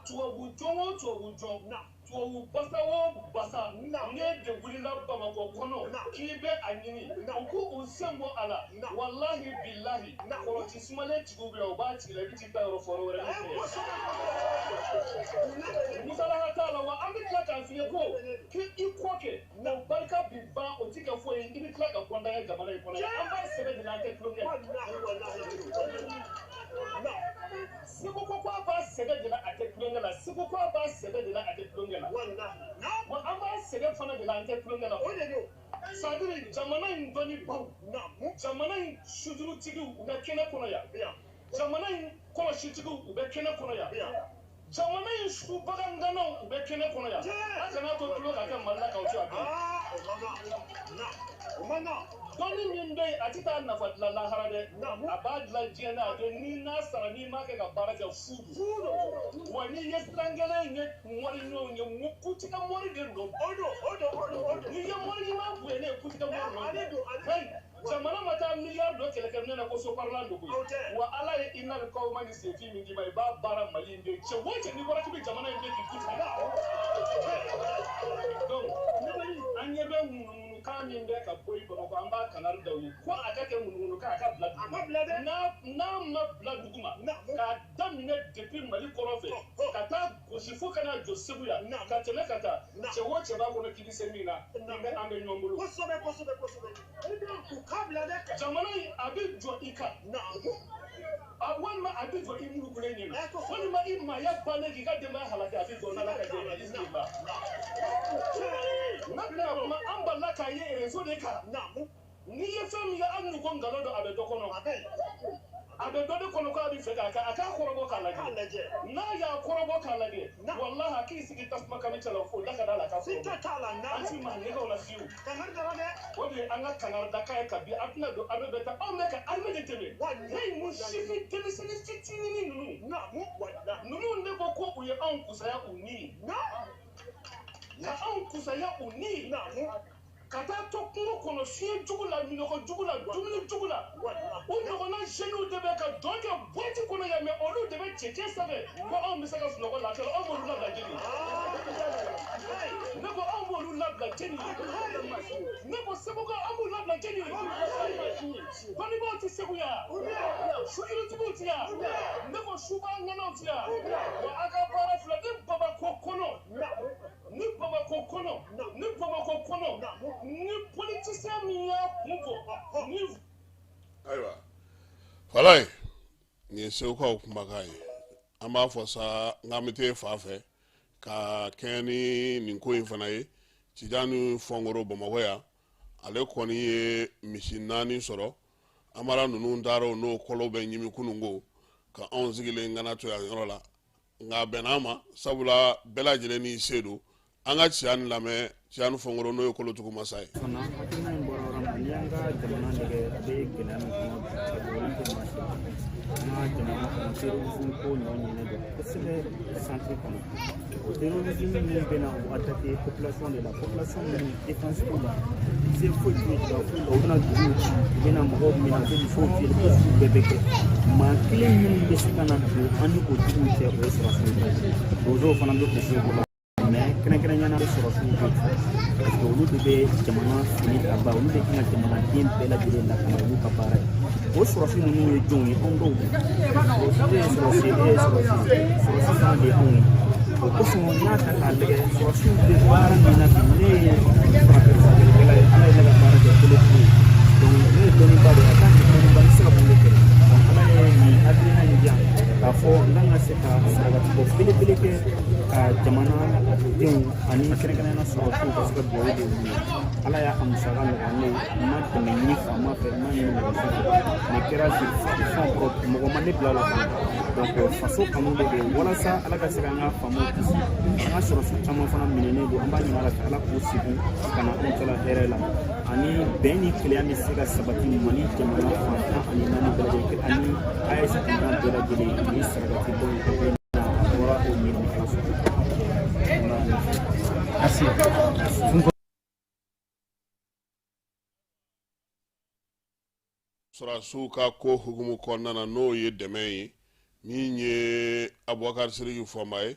tubabu jɔn o tubabu jɔn, tubabu basa o basa, n'e de wulila Bamakɔ kɔnɔ k'i bɛ a ɲini u k'u sen bɔ a la, walahi bilahi, kɔrɔti sumalen tigiw bɛ yan, u b'a tigi la, i bɛ t'i ta yɔrɔ fɔ yɔrɔ wɛrɛ. Musalaha t'a la. Wa an bɛ tila k'a f'i ye ko k'i kɔ kɛ, o barika bi ban, o ti kɛ foyi ye, i bɛ tila ka kɔntanɛ jamana in kɔnɔ. An b'a sɛbɛn de la, an tɛ tulonkɛ. Wallahi, wallahi. Segu ko k'a b'a sɛbɛ de la, a tɛ tulonkɛ la. Segu ko a b'a sɛbɛ de la, a tɛ tulonkɛ la. Wallahi. Wa an b'a sɛbɛ fana de la, an tɛ tulonkɛ la. O de don. C'est à dire jamana in dɔnnibaw, jamana in sujurutigiw, u bɛ kɛnɛ kɔnɔ yan. Jamana in kɔlɔsitigiw, u bɛ kɛnɛ kɔnɔ yan. Jamana in subaganganaw, u bɛ kɛnɛ kɔnɔ yan. A kana to tulo ka kɛ Mali la k'aw to a bi. Ah, o man kan. O man kan. Dɔnni min bɛ yen, a tɛ taa nafa dilan lahara dɛ, a b'a dilan diɲɛ na. A bɛ ni n'a sara, n'i m'a kɛ ka baara kɛ, fu don. Wa n'i ye siran gɛlɛn ye, mɔri ɲɔgɔn ye, mun kutigɛ mɔri de don. O don, o don, o don, o don. N'i ye mɔri ɲuman bonya, ne ye kutigɛ mɔri nɔ. Ale don, ale. Hey, jamana ma taa miliyari dɔ kɛlɛkɛminɛ na ko soparala don koyi. O tɛ. Wa Ala ye i na kaw ma ni senfin min d'i ma, i b'a baara Mali in de. Cɛ o cɛ, n'i bɔra k'i bɛ jamana in de k'i kutigɛ. Donc an ɲɛ bɛ ŋunuŋunukan min bɛ ka bɔ i Bamakɔ, an b'a kangari da u ye ko a ka kɛ ŋunuŋunukan, a ka bila A ka bila dɛ. N'a ma bila duguma, k'a daminɛ depuis Mali kɔrɔ fɛ ka taa gosi fo ka n'a jɔ Segu yan, ka tɛmɛ ka taa, cɛ o cɛ b'a kɔnɔ k'i bɛ se min na, nin bɛ an bɛ ɲɔgɔn bolo. Kosɛbɛ, kosɛbɛ, kosɛbɛ. U k'a bila dɛ. Jamana in a bɛ jɔ i kan, a walima a bɛ jɔ i murukulen ɲɛna, walima i maaya bannen k'i ka denbaya halaki, a bɛ jɔ n'Ala ka jɛ ye bisimila. N'a bɛna kuma, an balila k'a ye réseau de kan. N'i ye fɛn min ye, hali n'u ko nkalon don, a bɛ dɔ kɔnɔ, a bɛ dɔ de kɔnɔ k'a bɛ fɛ k'a kɛ, a k'a kɔrɔbɔ k'a lajɛ. N'a y'a kɔrɔbɔ k'a lajɛ, walahi, a k'i sigi tasuma kami cɛ la, o da ka d'a la k'a Siga t'a la. An ti maa nɛgɛw la fiyewu. Kangari dara dɛ. O de ye an ka kangaridakan ye kabi an tɛna don armée bɛ taa, anw bɛ ka armée de dɛmɛ. Hey, mun sifin denmisɛnnin fitinin ninnu, Wallahi. ninnu de ko ko u ye anw kusaya u ni ye, ka anw kusaya u ni ye, ka taa to kungo kɔnɔ, fiɲɛ jugu la, minɔgɔ jugu la, dumuni jugu la. Wallahi. U ɲɔgɔnna jeunes de bɛ ka dɔn kɛ boîte kɔnɔ yan, mais olu de bɛ cɛncɛn sanfɛ ko anw bɛ se ka sunɔgɔ lafiya la. Anw b'olu labila jeli? Ne ko anw b'olu labila jeli? Ne ko Segukaw, an b'u labila jeli? Dɔnnibaaw tɛ Segu yan, sujurutigiw tɛ yan, ne ko suba ŋanaw tɛ yan. Wa a ka baara filɛ ni Bamakɔ kɔnɔ, ni Bamakɔ kɔnɔ, ni Bamakɔ kɔnɔ, ni politicien min y'a kun bɔ ni. Ayiwa falaye, nin ye Segukaw kumakan ye. An b'a fɔ sa n k'an bɛ t'e fa fɛ ka kɛɲɛ ni nin ko in fana ye. Tijani Fɔnkoro Bamakɔ yan, ale kɔni ye misi 4 sɔrɔ. Amara ninnu taara o n'o kɔlɔ bɛ ɲimi kununko ka anw sigilen kana to yan yɔrɔ la, nka a bɛnna an ma, sabula bɛɛ lajɛlen n'i se don. An ka Tijani lamɛn, Tijani Fɔnkoro, n'o ye kolotugu masa ye. Fana hakilina in bɔra yɔrɔ min na, n'i y'an ka jamana lajɛ, a bɛ gɛlɛya min kɔnɔ bi, a olu tɛ maa si an ka jamana kɔnɔ. Terrorisme ko ɲɔ ɲinɛ don kosɛbɛ centre kɔnɔ. O terrorisme min bɛ na o attaquer population de la, population minnu défense t'u la, se foyi t'u ye, foyi la. U bɛna duguw ci, u bɛna mɔgɔw minɛ, u bɛ musow viol, ko sugu bɛɛ bɛ kɛ. Maa kelen minnu bɛ se ka na don an ni o juguw cɛ, o ye sɔrɔsiw de ye. Bozow fana bɛ k'u bolo, mais kɛrɛnkɛrɛnnenya la sɔrɔsiw bɛ, parce que olu de bɛ jamana fini ka ban, olu de kan ka jamanaden bɛɛ lajɛlen lakana, olu ka baara ye. O sɔrɔsi ninnu ye jɔnw ye? Anw dɔw de. E ye sɔrɔsi, e ye sɔrɔsi, sɔrɔsi fana de ye anw ye. O kosɔn n y'a ta k'a lajɛ, sɔrɔdasiw bɛ baara min na bi, ne ye farafin furakɛlikɛla ye, Ala ye ne ka baara kɛ kolotugu ye. Donc ne ye dɔnniba de ye, a kan ka dɔnniba, n tɛ se ka mun de kɛ. Donc Ala ye nin hakilina in di yan k'a fɔ n kan ka se ka sarakatibɔ belebele kɛ ka jamana denw ani kɛrɛnkɛrɛnnenya sɔrɔdasiw ka se ka dugawu de wuli. Ala y'a a musaka nɔgɔya ne ye. N ma dɛmɛ ɲini faama fɛ, n ma ɲini mɔgɔ si fɛ. Nin kɛra sur fonds propre, mɔgɔ ma ne bila la fana. Donc faso kanu de bɛ walasa Ala ka se k'an ka faamaw kisi. An ka sɔrɔdasiw caman fana minɛnen don, an b'a ɲini Ala fɛ, Ala k'u segin ka na anw cɛla hɛrɛ la, ani bɛn ni kelenya bɛ se ka sabati Mali jamana fan 14 bɛɛ lajɛlen ani AES jamana bɛɛ lajɛlen. Ni sarakati bɔ in a bɔra o min ni Ala sɔnna. Merci. Sɔrɔdasiw ka ko hukumu kɔnɔna na, n'o ye dɛmɛ ye, min ye Abubakar Siriki Fɔnba ye,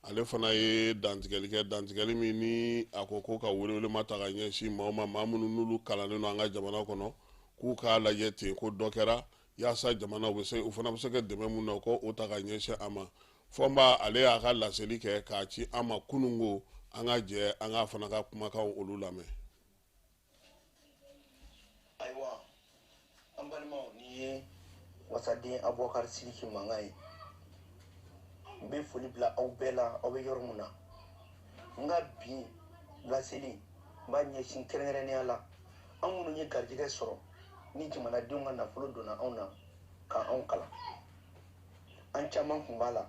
ale fana ye dantigɛli kɛ, dantigɛli min ni a ko ko ka welewelema ta ka ɲɛsin maaw ma, maa minnu n'olu kalannen don an ka jamana kɔnɔ, k'u k'a lajɛ ten ko dɔ kɛra yaasa jamana u bɛ se, u fana bɛ se ka dɛmɛ mun na, ko o ta ka ɲɛsin a ma. Fɔnba, ale y'a ka laseli kɛ k'a ci an ma kununko. An ka jɛ an k'a fana ka kumakan olu lamɛn. Ayiwa, an balimaw, nin ye wasaden Abubakar Sidiki mankan ye. N bɛ foli bila aw bɛɛ la, aw bɛ yɔrɔ min na. N ka bi laseli, n b'a ɲɛsin kɛrɛnkɛrɛnnenya la an minnu ye garijɛgɛ sɔrɔ ni jamanadenw ka nafolo donna anw na ka anw kalan. An caman kun b'a la,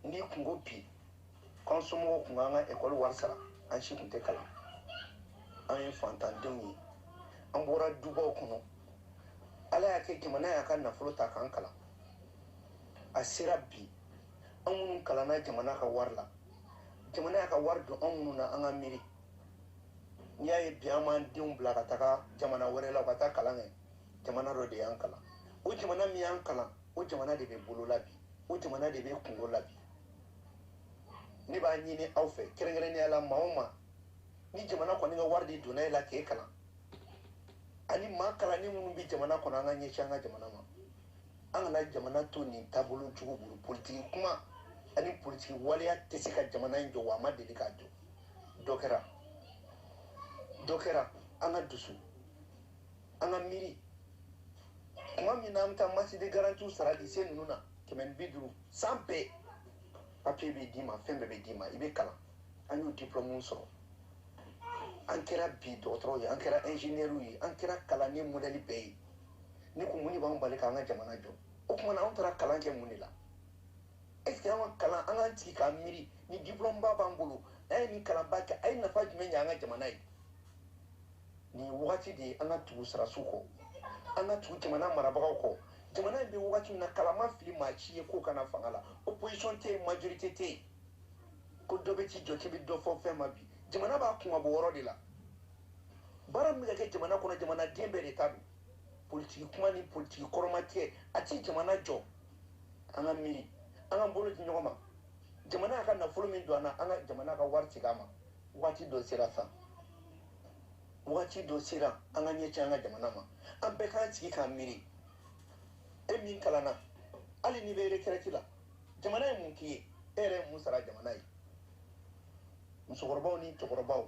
n'i kun ko bi k'an somɔgɔw kun k'an ka ekɔli wari sara, an si kun tɛ kalan. An ye fantandenw ye, an bɔra dubaw kɔnɔ. Ala y'a kɛ jamana y'a ka nafolo ta k'an kalan. A sera bi, an minnu kalanna jamana ka wari la, jamana y'a ka wari don an minnu na, an ka miiri. N'i y'a ye bi an b'an denw bila ka taga jamana wɛrɛ la, u ka taa kalan kɛ, jamana dɔ de y'an kalan. O jamana min y'an kalan, o jamana de bɛ bolo la bi, o jamana de bɛ kungo la bi. Ne b'a ɲini aw fɛ, kɛrɛnkɛrɛnnenya la maa o maa ni jamana kɔni ka wari de donna e la k'e kalan, ani maa kalanni minnu bɛ jamana kɔnɔ, an ka ɲɛsin an ka jamana ma. An kana jamana to nin taabolo jugu bolo. Politiki kuma ani politiki waleya tɛ se ka jamana in jɔ, wa a ma deli k'a jɔ. Dɔ kɛra, dɔ kɛra. An ka dusu, an ka miiri. Tuma min na an bɛ taa masse de garantie sara lycée ninnu na, 150 san bɛɛ, papier bɛ d'i ma, fɛn bɛɛ bɛ d'i ma, i bɛ kalan. An y'o diplôme sɔrɔ, an kɛra bi dɔgɔtɔrɔw ye, an kɛra ingénieur ye, an kɛra kalanden modèle bɛɛ ye. Ne ko mun de b'an bali k'an ka jamana jɔ? O tuma na anw taara kalan kɛ mun de la? Est ce que an ka kalan, an k'an sigi k'an miiri, ni diplôme ba b'an bolo, an ye nin kalanba kɛ, a ye nafa jumɛn ɲɛ an ka jamana ye? Nin ye wagati de ye an ka tugu sɔrɔdasiw kɔ, an ka tugu jamana marabagaw kɔ. Jamana in bɛ wagati min na, kalan ma fili maa si ye k'o kana fanga la. Opposition tɛ yen, majorité tɛ yen, ko dɔ bɛ t'i jɔ k'i bɛ dɔ fɔ fɛn ma. Bi jamana b'a kun ka bɔ yɔrɔ de la. Baara min bɛ ka kɛ jamana kɔnɔ, jamanaden bɛɛ de ta don. Politiki kuma ni politiki kɔrɔmatigɛ, a ti jamana jɔ. An ka miiri, an ka bolo di ɲɔgɔn ma. Jamana y'a ka nafolo min don an na, an ka jamana ka wari segin a ma. Waati dɔ sera sa, waati dɔ sera an ka ɲɛsin an ka jamana ma. An bɛɛ k'an sigi k'an miiri. E min kalanna, hali n'i bɛ retraite la, jamana ye mun k'i ye? E yɛrɛ ye mun sara jamana ye? Musokɔrɔbaw ni cɛkɔrɔbaw,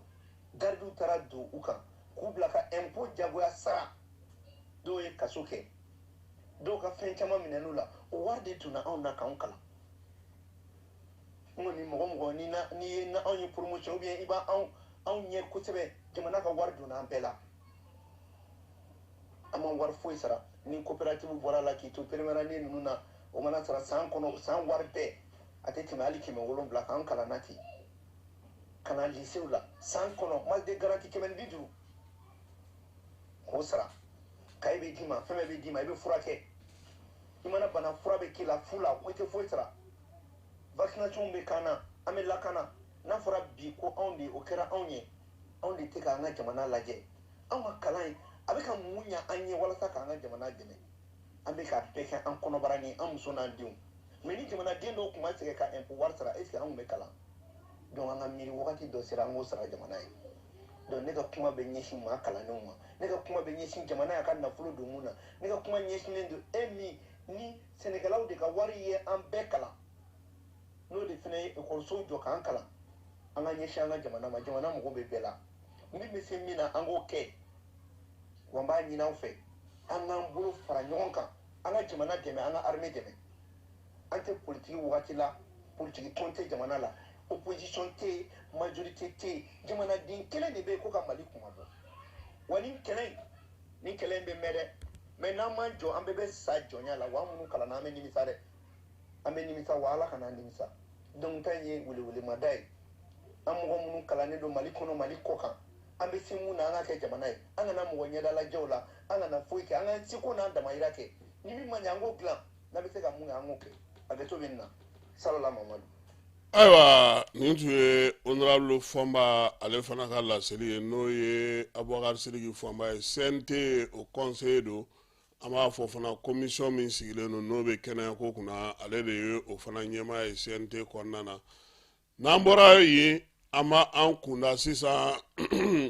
garidiw taara don u kan k'u bila ka impôt jagoya sara. Dɔw ye kaso kɛ, dɔw ka fɛn caman minɛn'u la. O wari de donna anw na k'anw kalan. N kɔni, mɔgɔ mɔgɔ ni ye na anw ye promotion ou bien i b'a anw ɲɛ kosɛbɛ, jamana ka wari donna an bɛɛ la. An ma wari foyi sara. Ni coopérative bɔra la k'i to première année ninnu na, o mana sara san kɔnɔ, san wari bɛɛ a tɛ tɛmɛ hali 700 k'an kalanna ten. Ka na lycée la, san kɔnɔ masse de garantie 150, k'o sara. Kaye bɛ d'i ma, fɛn bɛɛ bɛ d'i ma, i bɛ furakɛ. I mana bana, fura bɛ k'i la fu la, i tɛ foyi sara. Vaccination bɛ k'an na, an bɛ lakana. N'a fɔra bi ko anw de o kɛra anw ye, anw de tɛ k'an ka jamana lajɛ. Anw ka kalan ye a bɛ ka mun ɲa an ye walasa k'an ka jamana dɛmɛ? An bɛ k'a bɛɛ kɛ an kɔnɔbara ni an muso n'an denw. Mais ni jamanaden dɔw tun ma sɛgɛn ka impôt wari sara, est ce que an tun bɛ kalan? Donc an ka miiri, wagati dɔ sera an k'o sara jamana ye. Donc ne ka kuma bɛ ɲɛsin maa kalannenw ma, ne ka kuma bɛ ɲɛsin jamana y'a ka nafolo don mun na, ne ka kuma ɲɛsinnen don e min ni sɛnɛkɛlaw de ka wari ye an bɛɛ kalan, n'o de fana ye ekɔlisow jɔ k'an kalan. An ka ɲɛsin an ka jamana ma, jamana mago bɛ bɛɛ la. Min bɛ se min na, an k'o kɛ. Wa n b'a ɲini aw fɛ, an k'an bolo fara ɲɔgɔn kan, an ka jamana dɛmɛ, an ka armée dɛmɛ. An tɛ politiki wagati la, politiki tɔn tɛ jamana la, opposition tɛ yen, majorité tɛ yen, jamanaden kelen de bɛ yen ko ka Mali kuma bɔ. Wa nin kɛlɛ in, nin kɛlɛ in bɛ mɛn dɛ, mais n'an m'an jɔ, an bɛɛ bɛ sa jɔnya la. Wa an minnu kalanna, an bɛ nimisa dɛ, an bɛ nimisa, wa Ala kana nimisa. Donc ta in ye welewelemada ye. An mɔgɔ minnu kalannen don Mali kɔnɔ, Mali kɔ kan, an bɛ se mun na, an ka kɛ jamana ye. An kana mɔgɔ ɲɛda lajɛw la, an kana foyi kɛ, an ka seko n'an damayira kɛ. Ni min ma ɲɛ, an k'o dilan. N'a bɛ se ka mun kɛ, an k'o kɛ. Hakɛto bɛ nin na. Salala Mamadu. Ayiwa, nin tun ye honorable Fɔnba, ale fana ka laseli ye, n'o ye Abubakar Sidiki Fɔnba ye, CNT o conseiller don. An b'a fɔ fana, commission min sigilen don, n'o bɛ kɛnɛyako kunna, ale de ye o fana ɲɛmaa ye CNT kɔnɔna na. N'an bɔra yen, an b'an kunda sisan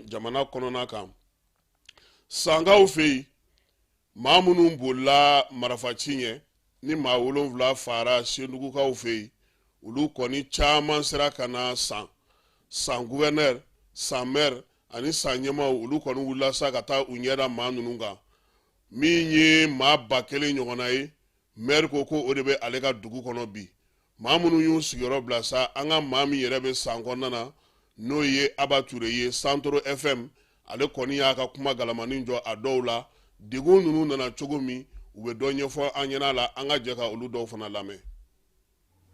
jamana kɔnɔna kan. Sankaw fɛ yen, maa minnu bolila marifaci ɲɛ ni maa 7 fara Sendugukaw fɛ yen, olu kɔni caman sera ka na San. San gouverneur, San maire ani San ɲɛmaaw, olu kɔni wulila sa ka taa u ɲɛda maa ninnu kan. Min ye maa 1000 ɲɔgɔnna ye, maire ko ko o de bɛ ale ka dugu kɔnɔ bi. Maa minnu y'u sigiyɔrɔ bila sa, an ka maa min yɛrɛ bɛ San kɔnɔna na, n'o ye Aba Ture ye, Santoro FM, ale kɔni y'a ka kuma galamani jɔ a dɔw la. Degun ninnu nana cogo min, u bɛ dɔ ɲɛfɔ an ɲɛna la. An ka jɛ ka olu dɔw fana lamɛn.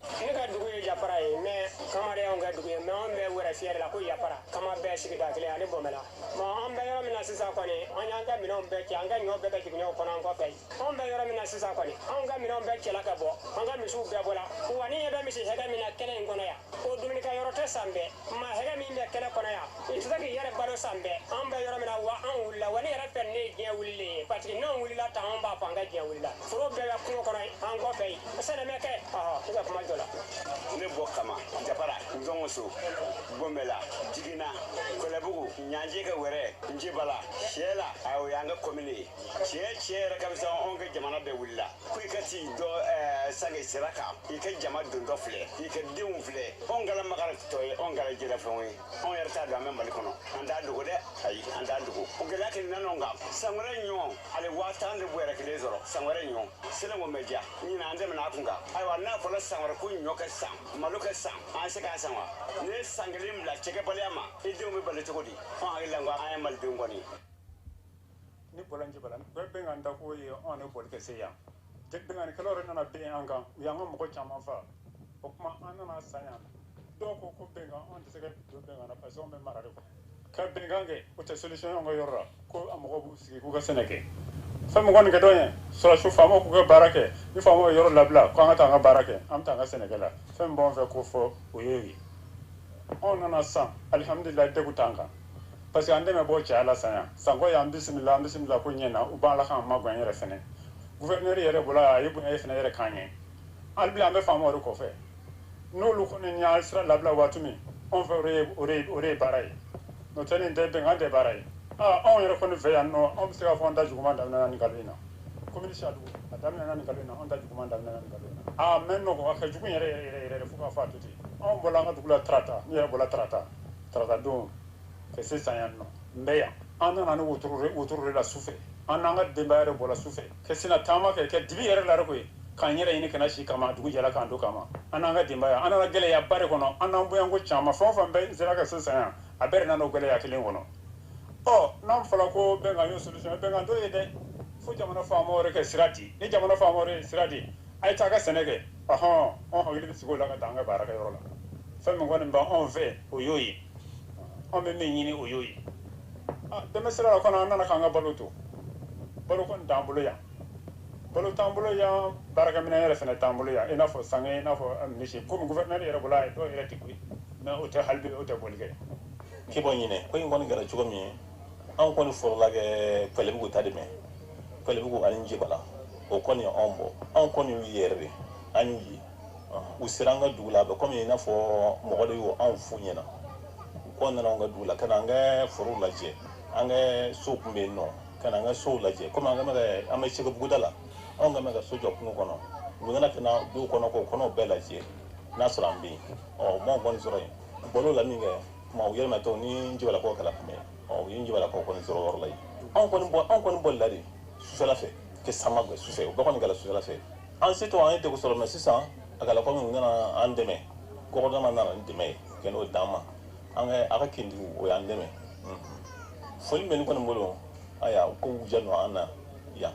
Ne ka dugu ye Yapara ye, mais Kama de y'anw ka dugu ye, mais anw bɛɛ wɛrɛ fiyɛri la ko Yapara. Kama bɛɛ sigida kelen ani Bɔnbɛla. Bon, an bɛ yɔrɔ min na sisan kɔni, an y'an ka minɛnw bɛɛ cɛ, an ka ɲɔ bɛɛ bɛ jiginɛw kɔnɔ an kɔfɛ. Anw bɛ yɔrɔ min na sisan kɔni, anw ka minɛnw bɛɛ cɛla ka bɔ, an ka misiw bɛɛ bɔla. Wa ni ɲɛ bɛ misi hɛgɛ min na kɛnɛ in kɔnɔ yan, o dumunikɛyɔrɔ tɛ san bɛɛ. Maa hɛgɛ min bɛ kɛnɛ kɔnɔ yan, i tɛ se k'i yɛrɛ balo san bɛɛ. An bɛ yɔrɔ min na, wa anw wulila, wa ne yɛrɛ fɛ, ne ye diɲɛ wulilen ye, parce que n'anw wulila tan, anw b'a fɔ an ka diɲɛ wulila. Foro bɛɛ bɛ kungo kɔnɔ an kɔfɛ yen, sɛnɛ bɛ kɛ. Ɔhɔ, ne ka kuma jɔ la. Ne bɔ Kama, Japara, Nzɔngoso, Gbɔnbɛla, Jigina, Kɔlɛbugu, Ɲanjɛ ka wɛrɛ, Njebala, Sɛla, o y'an ka commune ye. Tiɲɛ tiɲɛ yɛrɛ ka fisa, anw ka jamana bɛɛ wulila. Ko i ka t'i dɔ sange sira kan, i ka jama dontɔ filɛ, i ka denw filɛ. Anw kɛra makari tɔ ye, anw kɛra jɛlɛfɛnw ye. Anw yɛrɛ t'a dɔn an bɛ Mali kɔnɔ. An t'a dogo dɛ, ayi, an t'a dogo. O gɛlɛya kɛ nana kan. San wɛrɛ ɲɔ, ale 10,000 de bɔrɛ kelen sɔrɔ. San wɛrɛ ɲɔ, selen ko mɛ diya. Ɲinan an tɛmɛna a kun kan. Ayiwa, n'a fɔra san wɛrɛ ko ɲɔ ka san, malo ka san, an se k'a san wa? N'i ye san kelen bila cɛkɛbaliya ma, i denw bɛ balo cogo di? Anw hakili la ko an ye malidenw kɔni ye. Ni bɔla Njibala, bɛɛ bɛnkan da ko ye anw ne bɔli kɛ se yan. Bɛnkanikɛlaw yɛrɛ nana bɛn an kan, u y'an ka mɔgɔ caman fa. O tuma an nana san yan. Dɔw ko ko bɛnkan, anw tɛ se ka don bɛnkan na parce que anw bɛ mara de kɔnɔ. Ka bɛnkan kɛ, o tɛ solution ye anw ka yɔrɔ la. Ko a mɔgɔw b'u sigi k'u ka sɛnɛ kɛ. Fɛn min kɔni ka d'anw ye, sɔrɔdasiw faamaw k'u ka baara kɛ. Ni faamaw ye yɔrɔ labila, ko an ka taa an ka baara kɛ, an bɛ taa an ka sɛnɛ kɛ la. Fɛn min b'anw fɛ k'o fɔ, o ye o ye. Anw nana san, alihamudulilayi, degun t'an kan. Parce que an dɛmɛ bɔ cɛya la san yan. Sanko y'an bisimila, an bisimila ko ɲɛ na, u b'an la k'an magoya yɛrɛ fɛnɛ. Gouverneur yɛrɛ bɔla, a ye bonya fɛnɛ yɛrɛ k'an ye. Hali bi an bɛ faamaw de kɔfɛ. N'olu kɔni y'an sira labila waati min, anw fɛ o de ye baara ye. N'o tɛ, nin tɛ bɛnkan tɛ baara ye. Aa, anw yɛrɛ kɔni fɛ yan nɔ, anw bɛ se k'a fɔ an ta juguman daminɛna nin kalo in na. Commune Siadugu, a daminɛna nin kalo in na, anw ta juguman daminɛna nin kalo in na. Aa, mɛ nɔgɔ, a ka jugu yɛrɛ yɛrɛ yɛrɛ fo k'a fɔ a to ten. Anw bɔla an ka dugu la tarata, ne yɛrɛ bɔla tarata, tarata don ka se san yan nɔ, n bɛ yan. An nana ni wotoro de la su fɛ. An n'an ka denbaya yɛrɛ bɔra su fɛ. Ka sina taama kɛ, ka dibi yɛrɛ la koyi. K'an yɛrɛ ɲini kana si kama, dugu jɛra k'an to kama. An n'an ka denbaya, an nana gɛlɛyaba de kɔnɔ, an n'an bonyanko caman, fɛn o fɛn bɛɛ sera ka se san yan, a bɛɛ de nana o gɛlɛya kelen kɔnɔ. Ɔ, n'an fɔra ko bɛnkan y'o solution ye, bɛnkan t'o ye dɛ. Fo jamana faamaw yɛrɛ ka sira di. Ni jamana faamaw yɛrɛ ye sira di, a ye taa ka sɛnɛ kɛ. Ɔhɔn, anw hakili bɛ sigi o la ka taa an ka baara kɛ yɔrɔ la. Fɛn min kɔni b'anw fɛ, o y'o ye. Anw bɛ min ɲini, o y'o ye. Dɛmɛ sira la kɔni, an nana k'an ka balo to. Balo kɔni t'an bolo yan. Balo t'an bolo yan, baarakɛminɛn yɛrɛ fɛnɛ t'an bolo yan. I n'a fɔ sange, i n'a fɔ misi. Komi gouverneur yɛrɛ bolo, a ye dɔw yɛrɛ ti koyi. Mais o tɛ hali bi, o tɛ bɔli kɛ. K'i bɔ ɲinɛ, ko in kɔni kɛra cogo min ye, anw kɔni fɔlɔla kɛ Kɔlɛbugu ta de mɛn. Kɔlɛbugu ani Njibala, o kɔni ye anw bɔ. Anw kɔni y'u ye yɛrɛ de, an y'u ye. U sera an ka dugu la, a bɛ komi i n'a fɔ mɔgɔ de y'o anw f'u ɲɛna. U kɔni nana anw ka dugu la ka na an ka forow lajɛ, an ka sow tun bɛ yen nɔ, ka na an ka sow lajɛ. Komi an bɛ an bɛ Segu buguda la, anw ka mɛn ka so jɔ kungo kɔnɔ. U nana ka na duw kɔnɔ k'o kɔnɔw bɛɛ lajɛ. N'a sɔrɔ an bɛ yen, ɔ m'anw kɔni sɔrɔ yen. Bɔl'o la min kɛ, kuma u yɛlɛmatɔ ni Njibalakaw kɛla kunbɛn, ɔ u ye Njibalakaw kɔni sɔrɔ yɔrɔ la yen. Anw kɔni bolila de sufɛla fɛ kɛ sama gbɛ sufɛ, o bɛɛ kɔni kɛla sufɛla fɛ. An setɔ an ye degun sɔrɔ, mɛ sisan a kɛla komi u nana an dɛmɛ, gɔgɔdama nana ni dɛmɛ ye kɛ n'o d'an ma. An ka a ka kintigiw o y'an dɛmɛ. Foli bɛ ne kɔni bolo, ayiwa, ko ja nɔ an na yan,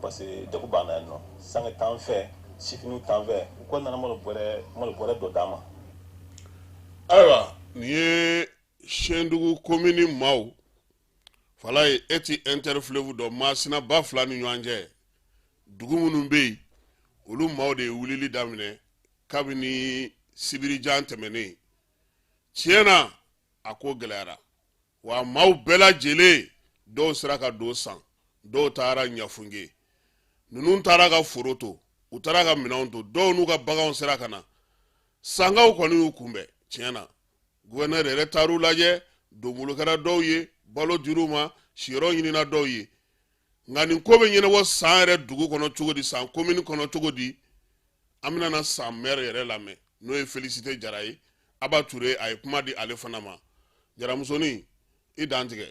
parce que degun b'an na yan nɔ, sange t'an fɛ, sifiniw t'an fɛ, u ko nana malo bɔrɛ dɔ d'an ma. Ayiwa, nin ye Sɛndugu komini maaw fala ye. E ti interfleuve dɔn, Masina ba fila ni ɲɔgɔn cɛ dugu minnu bɛ yen, olu maaw de ye wulili daminɛ kabini sibirijan tɛmɛnen. Tiɲɛ na, a ko gɛlɛyara wa, maaw bɛɛ lajɛlen, dɔw sera ka don san, dɔw taara Ɲafunke, ninnu taara ka foro to, u taara ka minɛnw to, dɔw n'u ka baganw sera ka na. Sankaw kɔni y'u kunbɛn tiɲɛ na. Gouverneur yɛrɛ taar'u lajɛ, donbolo kɛra dɔw ye, balo dir'u ma, siyɔrɔ ɲinina dɔw ye. Nka nin ko bɛ ɲɛnabɔ San yɛrɛ dugu kɔnɔ cogo di, San komini kɔnɔ cogo di? An bɛna na San maire yɛrɛ lamɛn, n'o ye Félicité Jara ye. Aba Ture, a ye kuma di ale fana ma. Jaramusonin, i dantigɛ.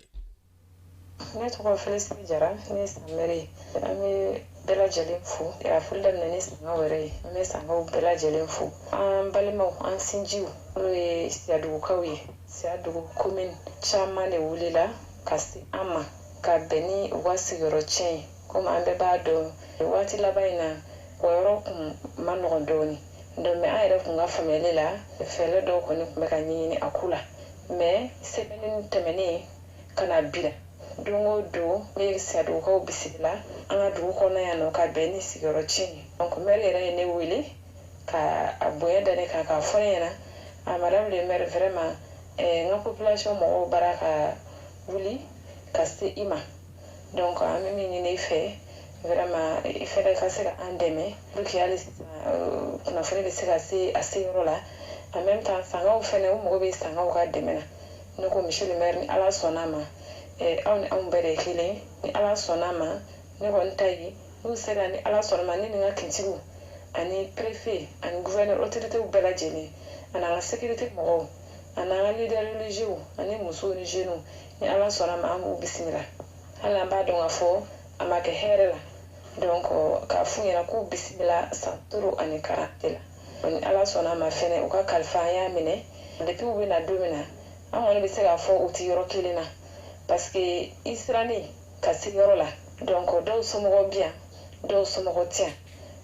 Ne tɔgɔ Félicité Jara, ne ye San maire ye. An bɛ bɛɛ lajɛlen fo ka foli daminɛ ni Sankaw yɛrɛ ye. An bɛ Sankaw bɛɛ lajɛlen fo, an balimaw, an sinjiw, n'o ye Siyadugukaw ye. Siyadugu commune caman de wulila ka se an ma ka bɛn ni u ka sigiyɔrɔ tiɲɛ ye. Komi an bɛɛ b'a dɔn, waati laban in na, o yɔrɔ kun ma nɔgɔn dɔɔni. Donc mais an yɛrɛ kun ka faamuyali la, fɛɛrɛ dɔw kɔni tun bɛ ka ɲɛɲini a ko la. Mais semaine tɛmɛnen ka na bila, don o don n bɛ Siyadugukaw bisimila an ka dugu kɔnɔ yan nɔ ka bɛn ni sigiyɔrɔ tiɲɛ ye. Donc maire yɛrɛ ye ne wele ka a bonya da ne kan k'a fɔ ne ɲɛna: a madame le maire, vraiment, n ka population mɔgɔw bara ka wuli ka se i ma. Donc an bɛ min ɲini i fɛ, vraiment, i fɛnɛ ka se ka an dɛmɛ pour que hali sisan kunnafoni bɛ se ka se a se yɔrɔ la. En même temps, Sankaw fɛnɛ, u mago bɛ Sankaw ka dɛmɛ na. Ne ko monsieur le maire, ni Ala sɔnna a ma, aw ni anw bɛɛ de ye kelen. Ni Ala sɔnna a ma, ne kɔni ta ye n'u sera, ni Ala sɔnna a ma, ne ni n ka kintigiw ani préfet ani gouverneur, autorités bɛɛ lajɛlen, ani an ka sécurité mɔgɔw, ani an ka leader religieux, ani musow ni jeunes, ni Ala sɔnna a ma, an b'u bisimila. Hali an b'a dɔn k'a fɔ a ma kɛ hɛrɛ la. Donc k'a f'u ɲɛna k'u bisimila san 40 la. Ni Ala sɔnna a ma fɛnɛ, u ka kalifa an y'a minɛ. Depuis u bɛ na don min na, an kɔni bɛ se k'a fɔ u ti yɔrɔ kelen na, parce que i sirannen ka se yɔrɔ la. Donc dɔw somɔgɔw bɛ yan, dɔw somɔgɔw tɛ yan,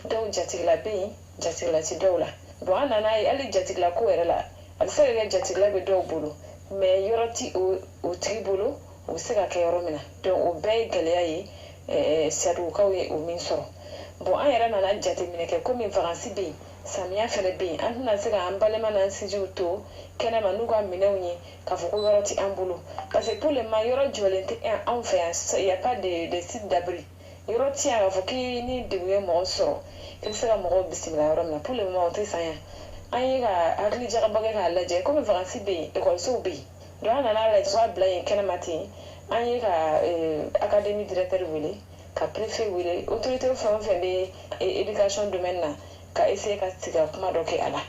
dɔw jatigila bɛ yen, jatigila ti dɔw la. Bon, an nana ye hali jatigila ko yɛrɛ la, a bɛ se ka kɛ jatigila bɛ dɔw bolo, mais yɔrɔ ti o tigi bolo o bɛ se ka kɛ yɔrɔ min na. Donc o bɛɛ ye gɛlɛya ye Siyadugukaw ye o min sɔrɔ. Bon, an yɛrɛ nana jateminɛ kɛ, komi vacances bɛ yen, samiya fɛnɛ bɛ yen, an tɛna se k'an balima n'an sinjiw to kɛnɛma n'u ka minɛnw ye k'a fɔ ko yɔrɔ ti an bolo, parce que pour le moment yɔrɔ jɔlen tɛ anw fɛ yan. Il y a pas de site d'abri. Yɔrɔ ti yan k'a fɔ k'i ni degun ye mɔgɔ sɔrɔ, i bɛ se ka mɔgɔw bisimila yɔrɔ min na. Pour le moment o tɛ san yan. An ye ka hakili jagabɔ kɛ k'a lajɛ, komi vacances bɛ yen, ekɔlisow bɛ yen. Donc an nana lajɛ k'a bila yen kɛnɛma ten. An ye ka académie directeur wele, ka préfet wele, autorité fɛn o fɛn bɛ éducation domaine na, ka essayer ka sigi ka kuma dɔ kɛ a la.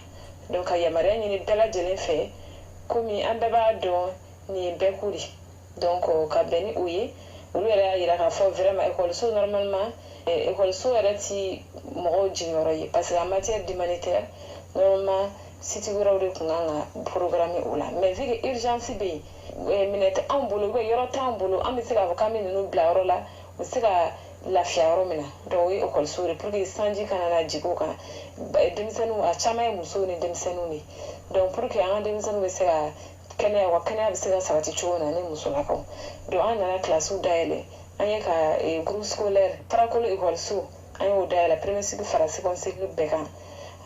Donc ka yamaruya ɲini bɛɛ lajɛlen fɛ, komi an bɛɛ b'a dɔn nin ye bɛɛ ko de. Donc ka bɛn ni o ye, olu yɛrɛ y'a yira k'a fɔ vraiment ekɔliso, normalement ekɔliso yɛrɛ ti mɔgɔw jiginyɔrɔ ye, parce que en matière d'humanitaire, normalement site wɛrɛw de tun kan ka programme o la. Mais vu que urgence bɛ yen, minɛ tɛ anw bolo, ou bien yɔrɔ t'anw bolo, an bɛ se k'a fɔ k'an bɛ ninnu bila yɔrɔ la u bɛ se ka lafiya yɔrɔ min na. Donc o ye ekɔliso de, pour que sanji kana na jigin o kan. Denmisɛnninw, a caman ye musow ni denmisɛnninw de. Donc pour que an ka denmisɛnninw bɛ se ka kɛnɛya, wa kɛnɛya bɛ se ka sabati cogo min na ni musolakaw. Donc an nana kilasiw dayɛlɛ. An ye ka groupe scolaire Farakolo ekɔliso, an y'o dayɛlɛ, premier cycle fara second cycle bɛɛ kan.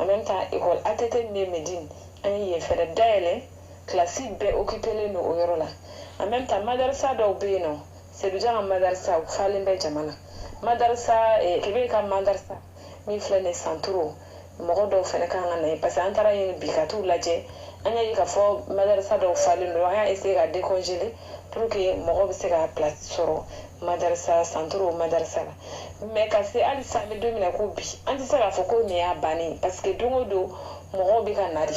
En même temps, école ATT min bɛ Medine, an ye yen fɛnɛ dayɛlɛ, kilasi bɛɛ occupélen don o yɔrɔ la. En même temps, madarasa dɔw bɛ yen nɔ, Sedujan ka madarasa, u falen bɛ jama na. Madarasa Kebe ka madarasa min filɛ nin ye Santoro, mɔgɔ dɔw fɛnɛ kan ka na yen, parce que an taara yen bi ka t'u lajɛ, an y'a ye k'a fɔ madarasa dɔw falen don. An y'a essayer ka décongeler pour que mɔgɔw bɛ se ka place sɔrɔ madarasa Santoro madarasa la. Mais ka se hali sisan, an bɛ don min na ko bi, an tɛ se k'a fɔ ko nin y'a bannen ye, parce que don o don Mɔgɔw bɛ ka na de.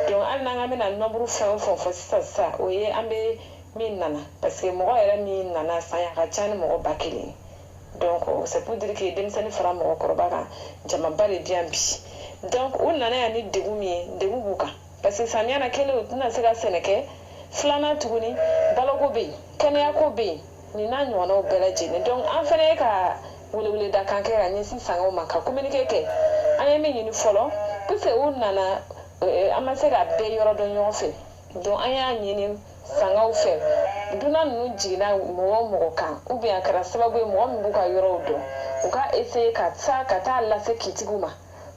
Donc hali n'an bɛna nombre fɛn o fɛn fɔ sisan sisan, o ye an bɛ min nana, parce que mɔgɔ yɛrɛ min nana san a ka ca ni mɔgɔ 1000 ye. Donc c'est pour dire que denmisɛnnin fara mɔgɔkɔrɔba kan, jamaba de bɛ yan bi. Donc u nana yan ni degun min ye, degun b'u kan, parce que samiya na kelen, u tɛna se ka sɛnɛ kɛ. Filanan tuguni, baloko bɛ yen, kɛnɛyako bɛ yen, nin n'a ɲɔgɔnnaw bɛɛ lajɛlen. Donc an fɛnɛ ye ka weleweleda kan kɛ ka ɲɛsin sangaw ma, ka communiqué kɛ. An ye min ɲini fɔlɔ, puisque u nana, an ma se ka bɛɛ yɔrɔ dɔn ɲɔgɔn fɛ, donc an y'a ɲini sangaw fɛ, dunan ninnu jiginna mɔgɔ o mɔgɔ kan, ou bien a kɛra sababu ye mɔgɔ min b'u ka yɔrɔw dɔn, u ka essayer ka taa lase kintigiw ma,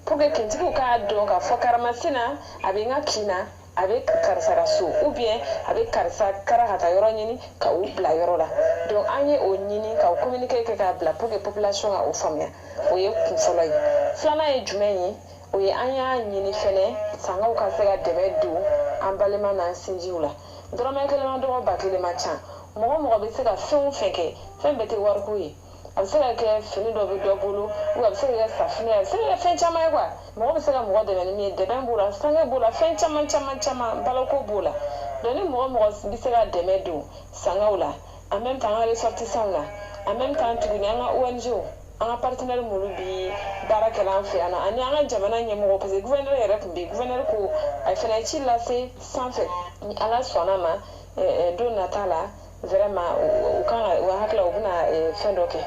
pour que kintigiw k'a dɔn k'a fɔ karamasina a bɛ n ka kin na, a bɛ karisa ka so, ou bien a bɛ karisa kara ka taa yɔrɔ ɲini ka u bila yɔrɔ la. Donc an ye o ɲini ka o communiqué kɛ k'a bila pour que population ka o faamuya. O ye kun fɔlɔ ye. Filanan ye jumɛn ye? O ye an y'a ɲini fɛnɛ sangaw ka se ka dɛmɛ don an balima n'an sinjiw la. Dɔrɔmɛ kelen ma dɔgɔ, 1000 ma ca. Mɔgɔ mɔgɔ bɛ se ka fɛn o fɛn kɛ, fɛn bɛɛ tɛ wariko ye. A bɛ se ka kɛ fini dɔ bɛ dɔ bolo, ou a bɛ se ka kɛ safunɛ, a bɛ se ka kɛ fɛn caman ye quoi. Mɔgɔ bɛ se ka mɔgɔ dɛmɛ ni min ye, dɛmɛ b'o la, sange b'o la, fɛn caman caman caman, baloko b'o la. Donc ni mɔgɔ mɔgɔ bɛ se ka dɛmɛ don sangaw la, en même temps an ka ressortissants la, en même temps tuguni an ka ONG, an ka partenaire minnu bi baara kɛla an fɛ yan nɔ, ani an ka jamana ɲɛmɔgɔ, parce que gouverneur yɛrɛ tun bɛ yen. Gouverneur ko a fana ye ci lase sanfɛ. Ni Ala sɔnna ma, don nata la, vraiment u kan ka u hakili la, u bɛna fɛn dɔ kɛ.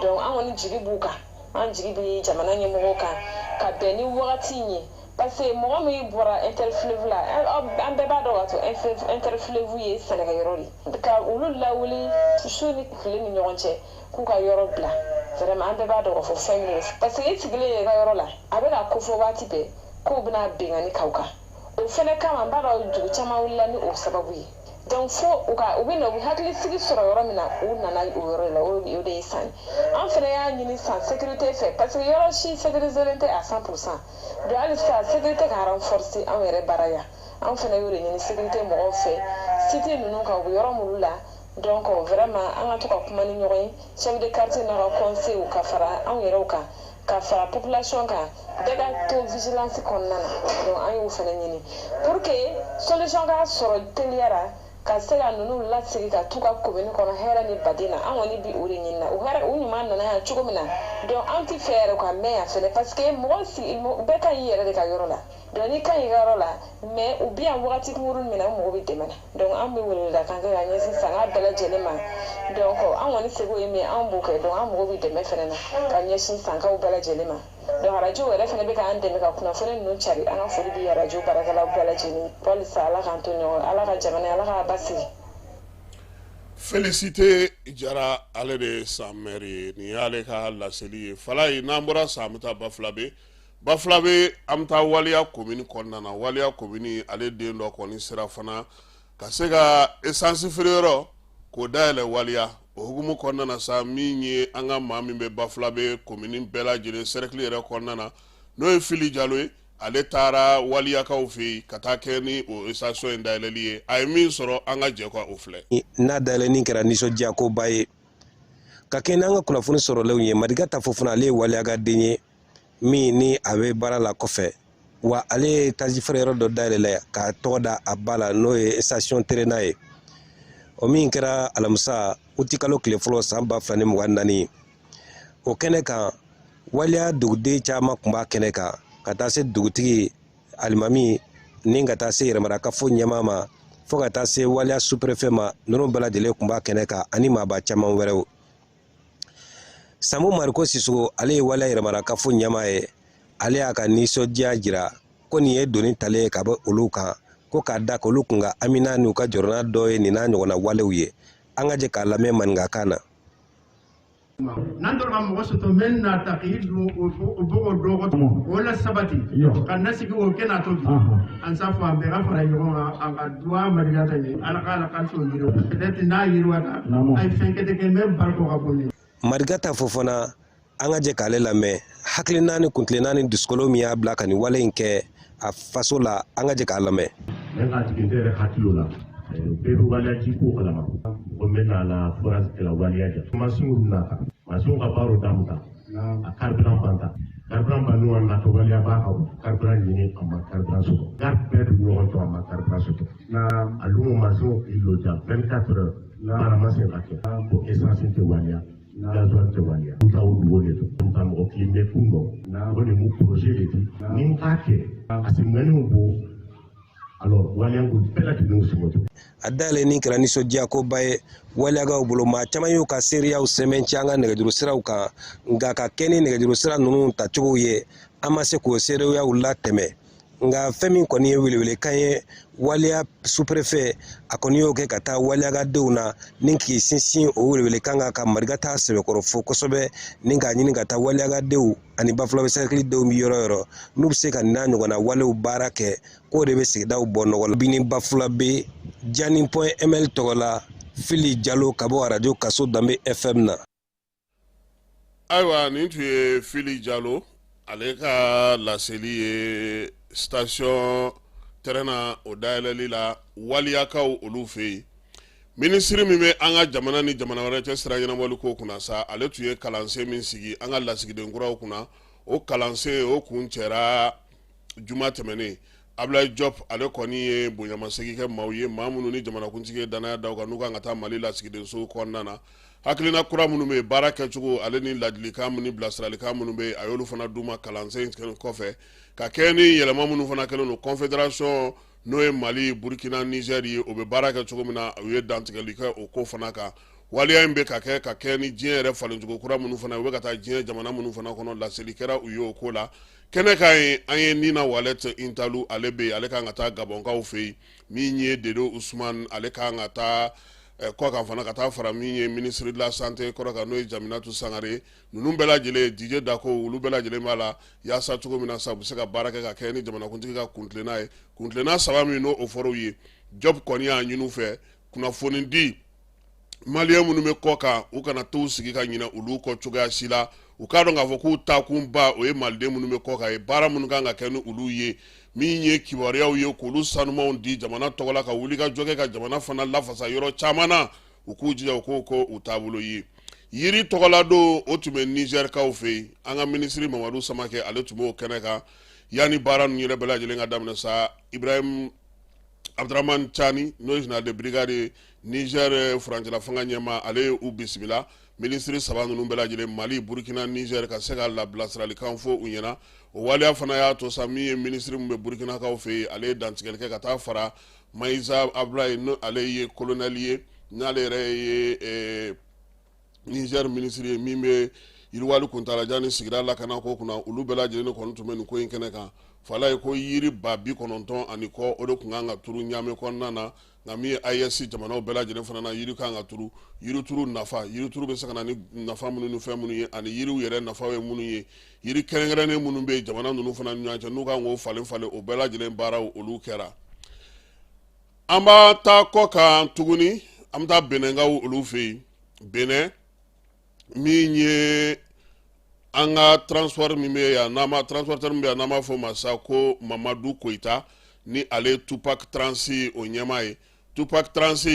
Donc an kɔni jigi b'u kan, an jigi bɛ jamana ɲɛmɔgɔw kan ka bɛn ni wagati in ye, parce que mɔgɔ min bɔra interfleuve la, an bɛɛ b'a dɔn k'a to interfleuve ye sɛnɛkɛyɔrɔ de, ka olu lawuli su ni tile ni ɲɔgɔn cɛ k'u ka yɔrɔ bila, vraiment an bɛɛ b'a dɔn k'a fɔ fɛn min don, parce que i sigilen ye i ka yɔrɔ la, a bɛ ka kofɔ waati bɛɛ k'u bɛna bingani k'aw kan. O fɛnɛ kama, n b'a dɔn dugu caman wulila ni o sababu ye. Donc fo u ka u bɛ na, u bɛ hakilisigi sɔrɔ yɔrɔ min na, u nana o yɔrɔ la, o de ye San ye. An fɛnɛ y'a ɲini San sécurité fɛ, parce que yɔrɔ si sécurisé tɛ à 100%. Donc hali sisan sécurité ka renforcer anw yɛrɛ baara yan. An fɛnɛ y'o de ɲini sécurité mɔgɔw fɛ, cité ninnu kan, u bɛ yɔrɔ minnu la. Donc vraiment an ka to ka kuma ni ɲɔgɔn ye, chef de quartier n'a ka conseil, ka fara anw yɛrɛw kan, ka fara population kan, bɛɛ ka to vigilance kɔnɔna na. Donc an y'o fɛnɛ ɲini pour que solution ka sɔrɔ teliya la, ka se ka ninnu lasigi ka t'u ka commune kɔnɔ hɛrɛ ni baden na. An kɔni bi o de ɲini na. O hɛrɛ u ɲuman nana yan cogo min na, donc an ti fɛ yɛrɛ ka mɛn yan fɛnɛ, parce que mɔgɔ sigi bɛɛ ka ɲi yɛrɛ de ka yɔrɔ la. Donc n'i ka ɲi i ka yɔrɔ la, mais u bi yan wagati kunkurunin min na, u mago bɛ dɛmɛ na. Donc an bɛ weleweleda kan kɛ ka ɲɛsin sanga bɛɛ lajɛlen ma. Donc an kɔni seko ye min ye, an b'o kɛ. Donc an mago bɛ dɛmɛ fɛnɛ na ka ɲɛsin sankaw bɛɛ lajɛlen ma. Donc arajo yɛrɛ fɛnɛ bɛ k'an dɛmɛ ka kunnafoni ninnu cari. An ka foli bɛ arajo baarakɛlaw bɛɛ lajɛlen. Walisa Ala k'an to ɲɔgɔn, Ala ka jamana, Ala k'a basigi. Félicité Jara, ale de ye San maire ye. Nin y'ale ka laseli ye. Falaye, n'an bɔra San, an bɛ taa Bafulabe. Bafulabe, an bɛ taa Waliya commune kɔnɔna na. Waliya commune, ale den dɔ kɔni sera fana ka se ka essence feere yɔrɔ k'o dayɛlɛ Waliya. O hukumu kɔnɔna na sa, min ye an ka maa min bɛ Bafulabe commune bɛɛ lajɛlen cercle yɛrɛ kɔnɔna na, n'o ye Fili Jalo ye, ale taara Waliyakaw fɛ yen ka taa kɛ ni o station in dayɛlɛli ye. A ye min sɔrɔ, an ka jɛ ka o filɛ. N'a dayɛlɛni kɛra nisɔndiya koba ye ka kɛ n'an ka kunnafoni sɔrɔlenw ye. Madiga ta Fofana, ale ye Waliya den ye min ni a bɛ baara la kɔfɛ wa, ale ye taji feere yɔrɔ dɔ dayɛlɛ k'a tɔgɔ da a ba la, n'o ye station Terena ye. O min kɛra alamisa utikalo tile fɔlɔ san 2024. O kɛnɛ kan, Waliya duguden caman tun b'a kɛnɛ kan, ka taa se dugutigi, alimami, ni ka taa se yɛrɛmarakafo ɲɛmaa ma, fo ka taa se Waliya sous-préfet ma. Ninnu bɛɛ lajɛlen tun b'a kɛnɛ kan, ani maaba caman wɛrɛw. Samu Mariko Sisogo, ale ye Waliya yɛrɛmarakafo ɲɛmaa ye. Ale y'a ka nisɔndiya jira ko nin ye doni talen ye ka bɔ olu kan, ko k'a da k'olu kun ka amina n'u ka jɔrɔna dɔ ye nin n'a ɲɔgɔnna walew ye. An ka jɛ k'a lamɛn maninkakan na. N'an tora ka mɔgɔ sɔtɔ mɛ nata k'i dun o bɔgɔ dɔgɔ o la sabati ka nasigi o kɛ n'a to bi an sa fɔ an bɛɛ ka fara ɲɔgɔn kan, an ka duwa Madiga ta ye Ala ka Ala ka so yiriwa, peut-être n'a yiriwata a ye fɛn kɛtɛ kɛ mɛ bariko ka bon. Madiga ta Fofana, an ka jɛ k'ale lamɛn. Hakilina ni kuntilenna ni dusukolo min y'a bila ka nin wale in kɛ a faso la, an ka jɛ k'a lamɛn. Ne ka jigin tɛ yɛrɛ hakili la, bɛɛ bɛ Waliya ji ko kalama ko n bɛ na la forage kɛla Waliya ja. Mansinw nata, mansinw ka baaraw daminɛ, a carburant banta. Carburant banni a natɔbaliya b'a kan, carburant ɲini, a ma carburant sɔrɔ. Gare bɛɛ bɛ ɲɔgɔn to, a ma carburant sɔrɔ. A lumu masin i loja 24 heures, baara ma se ka kɛ ko essence tɛ waliya, gasoil tɛ waliya. N ta o dugu de to n ta mɔgɔ kelen bɛ kun dɔn, o de mu projet de di ni n k'a kɛ a sɛgɛnniw bɔ. Alors waliyanko bɛɛ lajɛlen sɔngɔ to. A dayɛlɛni kɛra nisɔndiyakoba ye waliyakaw bolo. Maa caman y'u ka seereyaw sɛmɛntiya an ka nɛgɛjuru siraw kan, nka ka kɛ ni nɛgɛjuru sira ninnu tacogo ye, an ma se k'o seereyaw latɛmɛ. Nka fɛn min kɔni ye welewelekan ye, waliya sous-préfet a kɔni y'o kɛ ka taa waliyakadenw na ni k'i sinsin o welewelekan kan, ka marika taa sɛbɛkɔrɔ fo kosɛbɛ, ni k'a ɲini ka taa waliyakadenw ani Bafulabe cercle denw bɛ yɔrɔ yɔrɔ, n'u bɛ se ka nin n'a ɲɔgɔnna walew baara kɛ, k'o de bɛ sigidaw bɔ nɔgɔ la. Bini Bafulabe Jani point ml tɔgɔ la, Fili Jalo ka bɔ arajo Kaso Danbe FM na. Ayiwa, nin tun ye Fili Jalo ale ka laseli ye station train na, o dayɛlɛli la waliyakaw olu fɛ yen. Minisiri min bɛ an ka jamana ni jamana wɛrɛ cɛ sira ɲɛnabɔli ko kunna sa, ale tun ye kalansen min sigi an ka lasigiden kuraw kunna, o kalansen o kuncɛra juma tɛmɛnen. Abulayi Jɔp ale kɔni ye bonyamasegin kɛ maaw ye, maa minnu ni jamanakuntigi ye danaya da u kan, n'u kan ka taa Mali lasigidenso kɔnɔna na. Hakilina kura minnu bɛ yen, baara kɛcogo ale ni ladilikan minnu, bilasiralikan minnu bɛ yen, a y'olu fana d'u ma kalansen kɔfɛ, ka kɛ ni yɛlɛma minnu fana kɛlen don confédération, n'o ye Mali, Burkina, Niger ye, o bɛ baara kɛ cogo min na, u ye dantigɛli kɛ o ko fana kan. Waleya in bɛ ka kɛ ka kɛ ni diɲɛ yɛrɛ falencogo kura minnu fana, u bɛ ka taa diɲɛ jamana minnu fana kɔnɔ, laseli kɛra u ye o ko la kɛnɛ kan yen. An ye Nina Walɛt Intalu, ale bɛ yen, ale kan ka taa Gabɔnkaw fɛ yen. Min ye Dedo Usman, ale kan ka taa kɔkan fana, ka taa fara min ye ministre de la santé kɔrɔ kan, n'o ye Jaminatu Sangare. Ninnu bɛɛ lajɛlen, Dije Dako, olu bɛɛ lajɛlen b'a la yaasa cogo min na sa, u bɛ se ka baara kɛ ka kɛ ni jamanakuntigi ka kuntilenna ye, kuntilenna saba min n'o o fɔra u ye. Jɔp kɔni y'a ɲini u fɛ, kunnafoni di maliyɛn minnu bɛ kɔ kan, u kana t'u sigi ka ɲinɛ olu kɔ cogoya si la. U k'a dɔn k'a fɔ k'u taakunba o ye maliden minnu bɛ kɔ kan ye, baara minnu kan ka kɛ ni olu ye, min ye kibaruyaw ye, k'olu sanumanw di jamana tɔgɔ la, ka wuli ka jɔ kɛ ka jamana fana lafasa yɔrɔ caman na, u k'u jija u k'o kɛ u taabolo ye. Yiri tɔgɔladon, o tun bɛ nizɛrikaw fɛ yen. An ka minisiri Mamadu Samakɛ, ale tun b'o kɛnɛ kan. Yanni baara ninnu yɛrɛ bɛɛ lajɛlen ka daminɛ sa, Ibrahim Abdramane Tiani, n'o ye général de brigade ye, Niger furancɛla fanga ɲɛmaa, ale ye u bisimila, minisiri saba ninnu bɛɛ lajɛlen, Mali, Burkina, Niger, ka se ka labilasiralikan fɔ u ɲɛna. O waleya fana y'a to sa, min ye minisiri min bɛ Burkinakaw fɛ yen, ale ye dantigɛli kɛ ka taa fara Mayiza Abulayi, n'o ale ye kolonɛli ye, n'ale yɛrɛ ye Niger minisiri ye min bɛ yiriwali kuntaalajan ni sigida lakana ko kunna. Olu bɛɛ lajɛlen kɔni tun bɛ nin ko in kɛnɛ kan. Fala ye ko yiri 90,000 ani kɔ, o de tun kan ka turu Ɲame kɔnɔna na. Nka min ye AES jamanaw bɛɛ lajɛlen fana na, yiri kan ka turu. Yirituru nafa, yirituru bɛ se ka na ni nafa minnu ni fɛn minnu ye, ani yiriw yɛrɛ nafa ye minnu ye, yiri kɛrɛnkɛrɛnnen minnu bɛ yen jamana ninnu fana ni ɲɔgɔn cɛ, n'u kan k'o falen falen, o bɛɛ lajɛlen baaraw olu kɛra. An b'a taa kɔ kan tuguni, an bɛ taa Benɛnkaw olu fɛ yen. Benɛ, min ye an ka transport min bɛ yan, n'an b'a transporteur min bɛ yan, n'an b'a fɔ o ma sa ko Mamadu Koyita, ni ale Tupac Trans o ɲɛmaa ye. Tupac Trans,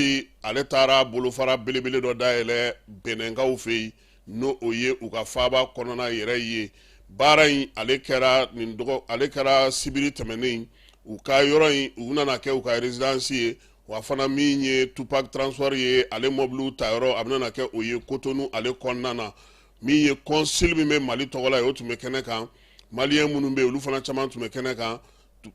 ale taara bolofara belebele dɔ dayɛlɛ Benɛnkaw fɛ yen, n'o o ye u ka faaba kɔnɔna yɛrɛ ye. Baara in ale kɛra nin dɔgɔ, ale kɛra sibiri tɛmɛnen. U ka yɔrɔ in, u nana kɛ u ka résidence ye. Wa fana min ye Tupac Transport ye, ale mɔbiliw ta yɔrɔ, a bɛna kɛ o ye Kotonu ale kɔnɔna na. Min ye consul min bɛ Mali tɔgɔ la ye, o tun bɛ kɛnɛ kan. Maliyɛn minnu bɛ yen, olu fana caman tun bɛ kɛnɛ kan.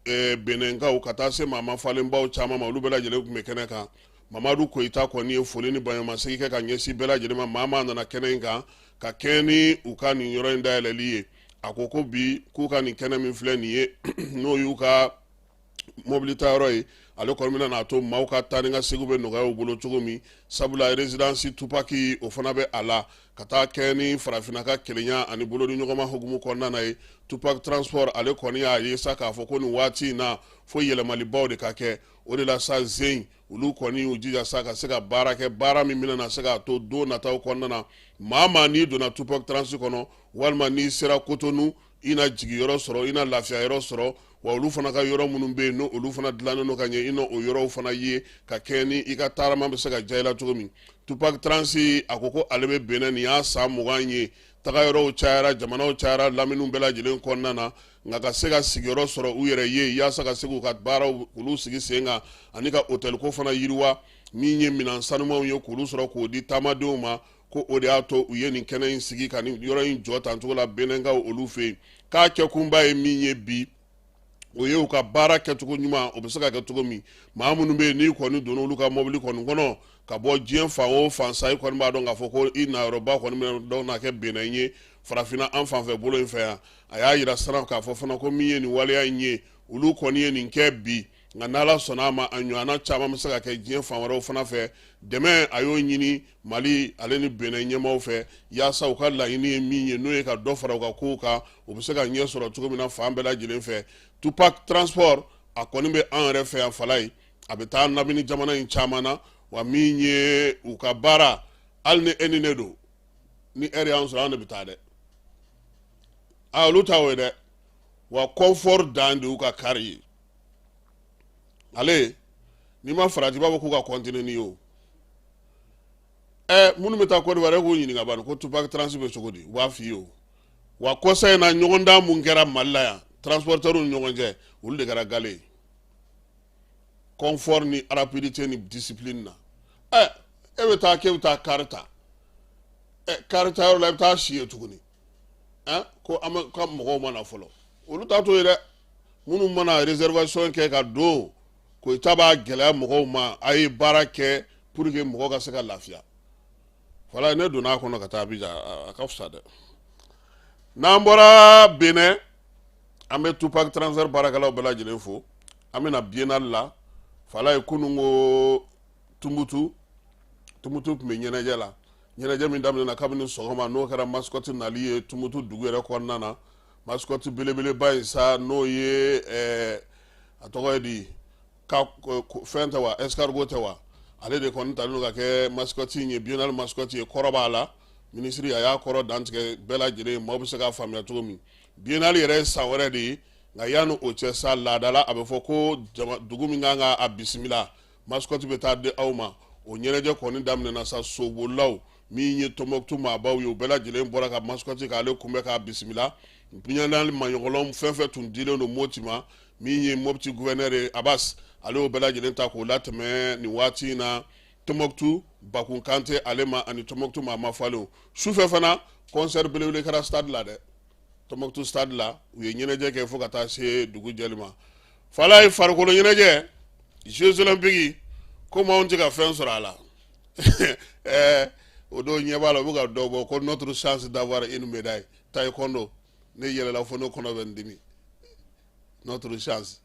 Benɛnkaw ka taa se maa mafalenbaw caman ma, olu bɛɛ lajɛlen tun bɛ kɛnɛ kan. Mamadu Koyita kɔni ye foli ni bonyamasegin kɛ ka ɲɛsin bɛɛ lajɛlen ma, maa maa nana kɛnɛ in kan ka kɛɲɛ ni u ka nin yɔrɔ in dayɛlɛli ye. A ko ko bi k'u ka nin kɛnɛ min filɛ nin ye, n'o y'u ka mobili ta yɔrɔ ye, ale kɔni bɛna n'a to maaw ka taa ni ka segin bɛ nɔgɔya u bolo cogo min, sabula résidence Tupac o fana bɛ a la ka taa kɛ ni farafinna ka kelenya ani bolodi ɲɔgɔnma hukumu kɔnɔna na ye. Tupac Transport ale kɔni y'a ye sa k'a fɔ ko nin waati in na, fo yɛlɛmalibaw de ka kɛ. O de la sa, zen olu kɔni y'u jija sa ka se ka baara kɛ, baara min bɛna na se k'a to don nataw kɔnɔna na, maa maa n'i donna Tupac Trans kɔnɔ walima n'i sera Kotonu, i na jigiyɔrɔ sɔrɔ, i na lafiya yɔrɔ sɔrɔ. Wa olu fana ka yɔrɔ minnu bɛ yen, n'o olu fana dilannen don ka ɲɛ, i na o yɔrɔw fana ye ka kɛɲɛ ni i ka taarama bɛ se ka diya i la cogo min. Tupac Trans, a ko ko ale bɛ Benɛ nin y'a san 20 ye. Tagayɔrɔw cayara, jamanaw cayara laminiw bɛɛ lajɛlen kɔnɔna na, nka ka se ka sigiyɔrɔ sɔrɔ u yɛrɛ ye yaasa ka se k'u ka baaraw olu sigi sen kan ani ka hôtel ko fana yiriwa, min ye minɛn sanumanw ye k'olu sɔrɔ k'o di taamadenw ma, ko o de y'a to u ye nin kɛnɛ in sigi ka nin yɔrɔ in jɔ tan cogo la Benɛnkaw olu fɛ yen. K'a kɛkunba ye min ye bi, o ye u ka baara kɛcogo ɲuman, o bɛ se ka kɛ cogo min, maa minnu bɛ yen n'i kɔni donna olu ka mɔbili kɔni kɔnɔ ka bɔ diɲɛ fan o fan sa, i kɔni b'a dɔn k'a fɔ ko i nayɔrɔba kɔni bɛ dɔw na kɛ Benɛn ye, farafinna an fanfɛ bolo in fɛ yan. A y'a yira sisan k'a fɔ fana ko min ye nin waleya in ye, olu kɔni ye nin kɛ bi, nka n'Ala sɔnna a ma, a ɲɔgɔnna caman bɛ se ka kɛ diɲɛ fan wɛrɛw fana fɛ. Dɛmɛ, a y'o ɲini Mali ale ni Benɛn ɲɛmaaw fɛ, yaasa u ka laɲini ye min ye, n'o ye ka dɔ fara u ka kow kan, u bɛ se ka ɲɛ sɔrɔ cogo min na fan bɛɛ lajɛlen fɛ. Tupac Transport, a kɔni bɛ an yɛrɛ fɛ yan Falaye, a bɛ taa lamini jamana in caman na. Wa min ye u ka baara, hali ni e ni ne don, ni ɛri y'an sɔrɔ, an de bɛ taa dɛ. Aa, olu ta o ye dɛ. Wa confort dan de y'u ka kari ye. Ale n'i ma farati, i b'a fɔ k'u ka continuer n'i ye o. Ɛ, minnu bɛ taa Côte d'Ivoire, e k'u ɲininka bani ko Tupac Trans bɛ cogo di, u b'a f'i ye o. Wa kɔsa in na, ɲɔgɔndan mun kɛra Mali la yan transporteurs ni ɲɔgɔn cɛ, olu de kɛra gale ye confort ni rapidité ni discipline na. Ɛ, e bɛ taa k'e bɛ taa kari ta, ɛ, kari ta yɔrɔ la, i bɛ taa si yen tuguni. Ɛ, ko an bɛ ka mɔgɔw ma na fɔlɔ, olu t'a to yen dɛ. Minnu mana réservation kɛ ka don, Koyita b'a gɛlɛya mɔgɔw ma, a ye baara kɛ pour que mɔgɔ ka se ka lafiya. Voilà, ne donna a kɔnɔ ka taa Abidjan, a ka fisa dɛ. N'an bɔra Benin, an bɛ Tupac Transfert baarakɛlaw bɛɛ lajɛlen fo. An bɛna Biennale la Falaye. Kunun ko Tumutu, Tumutu tun bɛ ɲɛnajɛ la, ɲɛnajɛ min daminɛna kabini sɔgɔma, n'o kɛra mascotte nali ye Tumutu dugu yɛrɛ kɔnɔna na. Mascotte belebeleba in sa, n'o ye a tɔgɔ ye di, ka fɛn tɛ wa, escargot tɛ wa, ale de kɔni talen don ka kɛ mascotte in ye, Biennale mascotte ye. Kɔrɔ b'a la, minisiri a y'a kɔrɔ dantigɛ bɛɛ lajɛlen, maaw bɛ se k'a faamuya cogo min. Biennale yɛrɛ ye san wɛrɛ de ye, nka yanni o cɛ sa, laadala a bɛ fɔ ko dugu min kan ka a bisimila, mascotte bɛ taa di aw ma. O ɲɛnajɛ kɔni daminɛna sa, sobolilaw min ye Tɔnbɔkutu maabaw ye, u bɛɛ lajɛlen bɔra ka mascotte k'ale kunbɛn k'a bisimila. Biennale maɲɔgɔlɔn fɛn fɛn tun dilen don Moti ma, min ye Mopti gouverneur ye Abbas, ale y'o bɛɛ lajɛlen ta k'o latɛmɛ nin waati in na Tɔnbɔkutu Bakun Kante ale ma ani Tɔnbɔkutu maa mafalenw. Sufɛ fana, concert belebele kɛra stade la dɛ, Tɔnbɔkutu stade la, u ye ɲɛnajɛ kɛ fo ka taa se dugu jɛli ma. Falaye, farikolo ɲɛnajɛ, Jeux olympiques, komi anw tɛ ka fɛn sɔrɔ a la, ɛɛ, o don ɲɛ b'a la, u bɛ ka dɔ bɔ ko notre chance d'avoir une médaille taekwondo. Ne yɛlɛla fo ne kɔnɔ bɛ n dimi. Notre chance,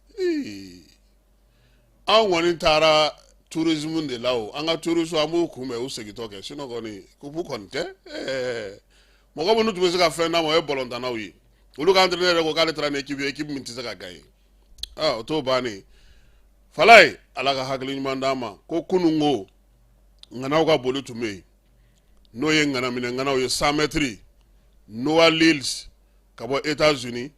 anw kɔni taara tourisme de la o. An ka tourisme, an b'u kunbɛn u segintɔ kɛ, sinon kɔni coupe kɔni tɛ. Ɛɛ, mɔgɔ minnu tun bɛ se ka fɛn d'a ma, o ye balontannaw ye. Olu ka entraîneur yɛrɛ ko k'ale taara ni équipe ye, équipe min tɛ se ka gagner. Ah, o t'o bannen. Falaye, Ala ka hakili ɲuman d'an ma. Ko kunun ko ŋanaw ka boli tun bɛ yen, n'o ye ŋanaminɛ ŋanaw ye, 100 mètres, Noah Lyles ka bɔ États-Unis,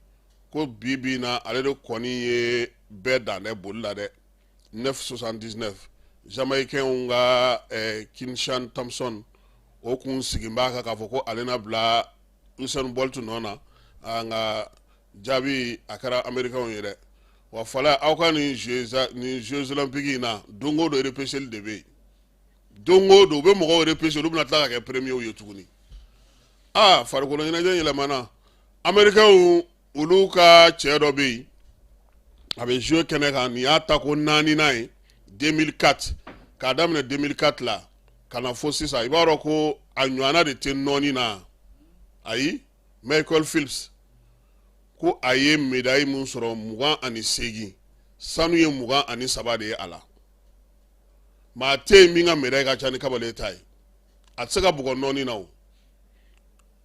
ko bi bi in na, ale de kɔni ye bɛɛ dan dɛ boli la dɛ, 9,79. Jamaïcain ka Kishane Thompson, o kun sigin b'a kan k'a fɔ ko ale na bila Usain Bolt nɔ na, nka jaabi a kɛra Américain ye dɛ. Wa Falaye, aw ka nin Jeux olympiques in na, don o don repêcheli de bɛ yen, don o don u bɛ mɔgɔw repêcher, olu bɛna tila ka kɛ premiers ye tuguni. Aa, farikolo ɲɛnajɛ yɛlɛmana. Américain olu ka cɛ dɔ bɛ yen, a bɛ jouer kɛnɛ kan, nin y'a tako naaninan ye, 2004, k'a daminɛ 2004 la ka na fo sisan. I b'a dɔn ko a ɲɔgɔnna de tɛ nɔɔni na. Ayi, Michael Phelps, ko a ye médaille mun sɔrɔ, 28, sanu ye 23 de ye a la. Maa tɛ yen min ka médaille ka ca ni kabale ta ye. A tɛ se ka bugɔ nɔɔni na o.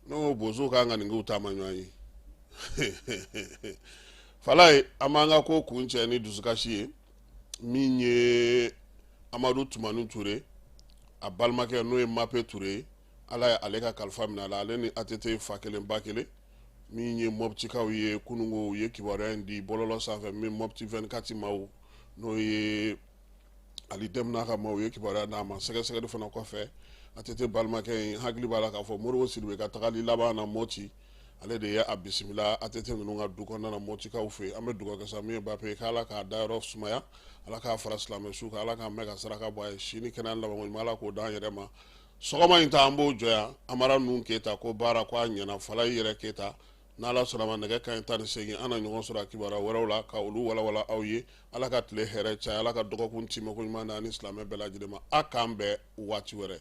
Ne ko bozow kan ka nin k'u taama ɲɔgɔn ye. Falaye, an b'an ka ko kun cɛ ni dusukasi ye. Min ye Amadu Tumani Ture, a balimakɛ, n'o ye Mape Ture ye, Ala ye ale ka kalifa minɛ a la. Ale ni ATT fa kelen ba kelen. Min ye Mɔptikaw ye, kununko u ye kibaruya in di bɔlɔlɔ sanfɛ. Min Mɔpti 24 maaw, n'o ye Ali Dɛmɛ n'a ka maaw ye kibaruya d'a ma, sɛgɛsɛgɛli fana kɔfɛ, ATT balimakɛ in hakili b'a la k'a fɔ Modibo Sidibe ka tagali laban na Moti, ale de ye a bisimila ATT ninnu ka du kɔnɔna na Motikaw fɛ yen. An bɛ dugawu kɛ sa min ye Bape ye, k'Ala k'a dayɔrɔ sumaya, Ala k'a fara silamɛ su kan, Ala k'a mɛn ka saraka bɔ a ye, si ni kɛnɛya labanko ɲuman, Ala k'o d'an yɛrɛ ma. Sɔgɔma in ta an b'o jɔ yan. Amara Nun Keyita ko baara ko a ɲɛna, Falayi yɛrɛ Keyita, n'Ala sɔnna ma nɛgɛ kanɲɛ 18 an na ɲɔgɔn sɔrɔ a kibaruya wɛrɛw la ka olu walawala aw ye. Ala ka tile hɛrɛ caya, Ala ka dɔgɔkun timɛko ɲuman d'an ni silamɛ bɛɛ lajɛlen ma. A k'an bɛn waati wɛrɛ.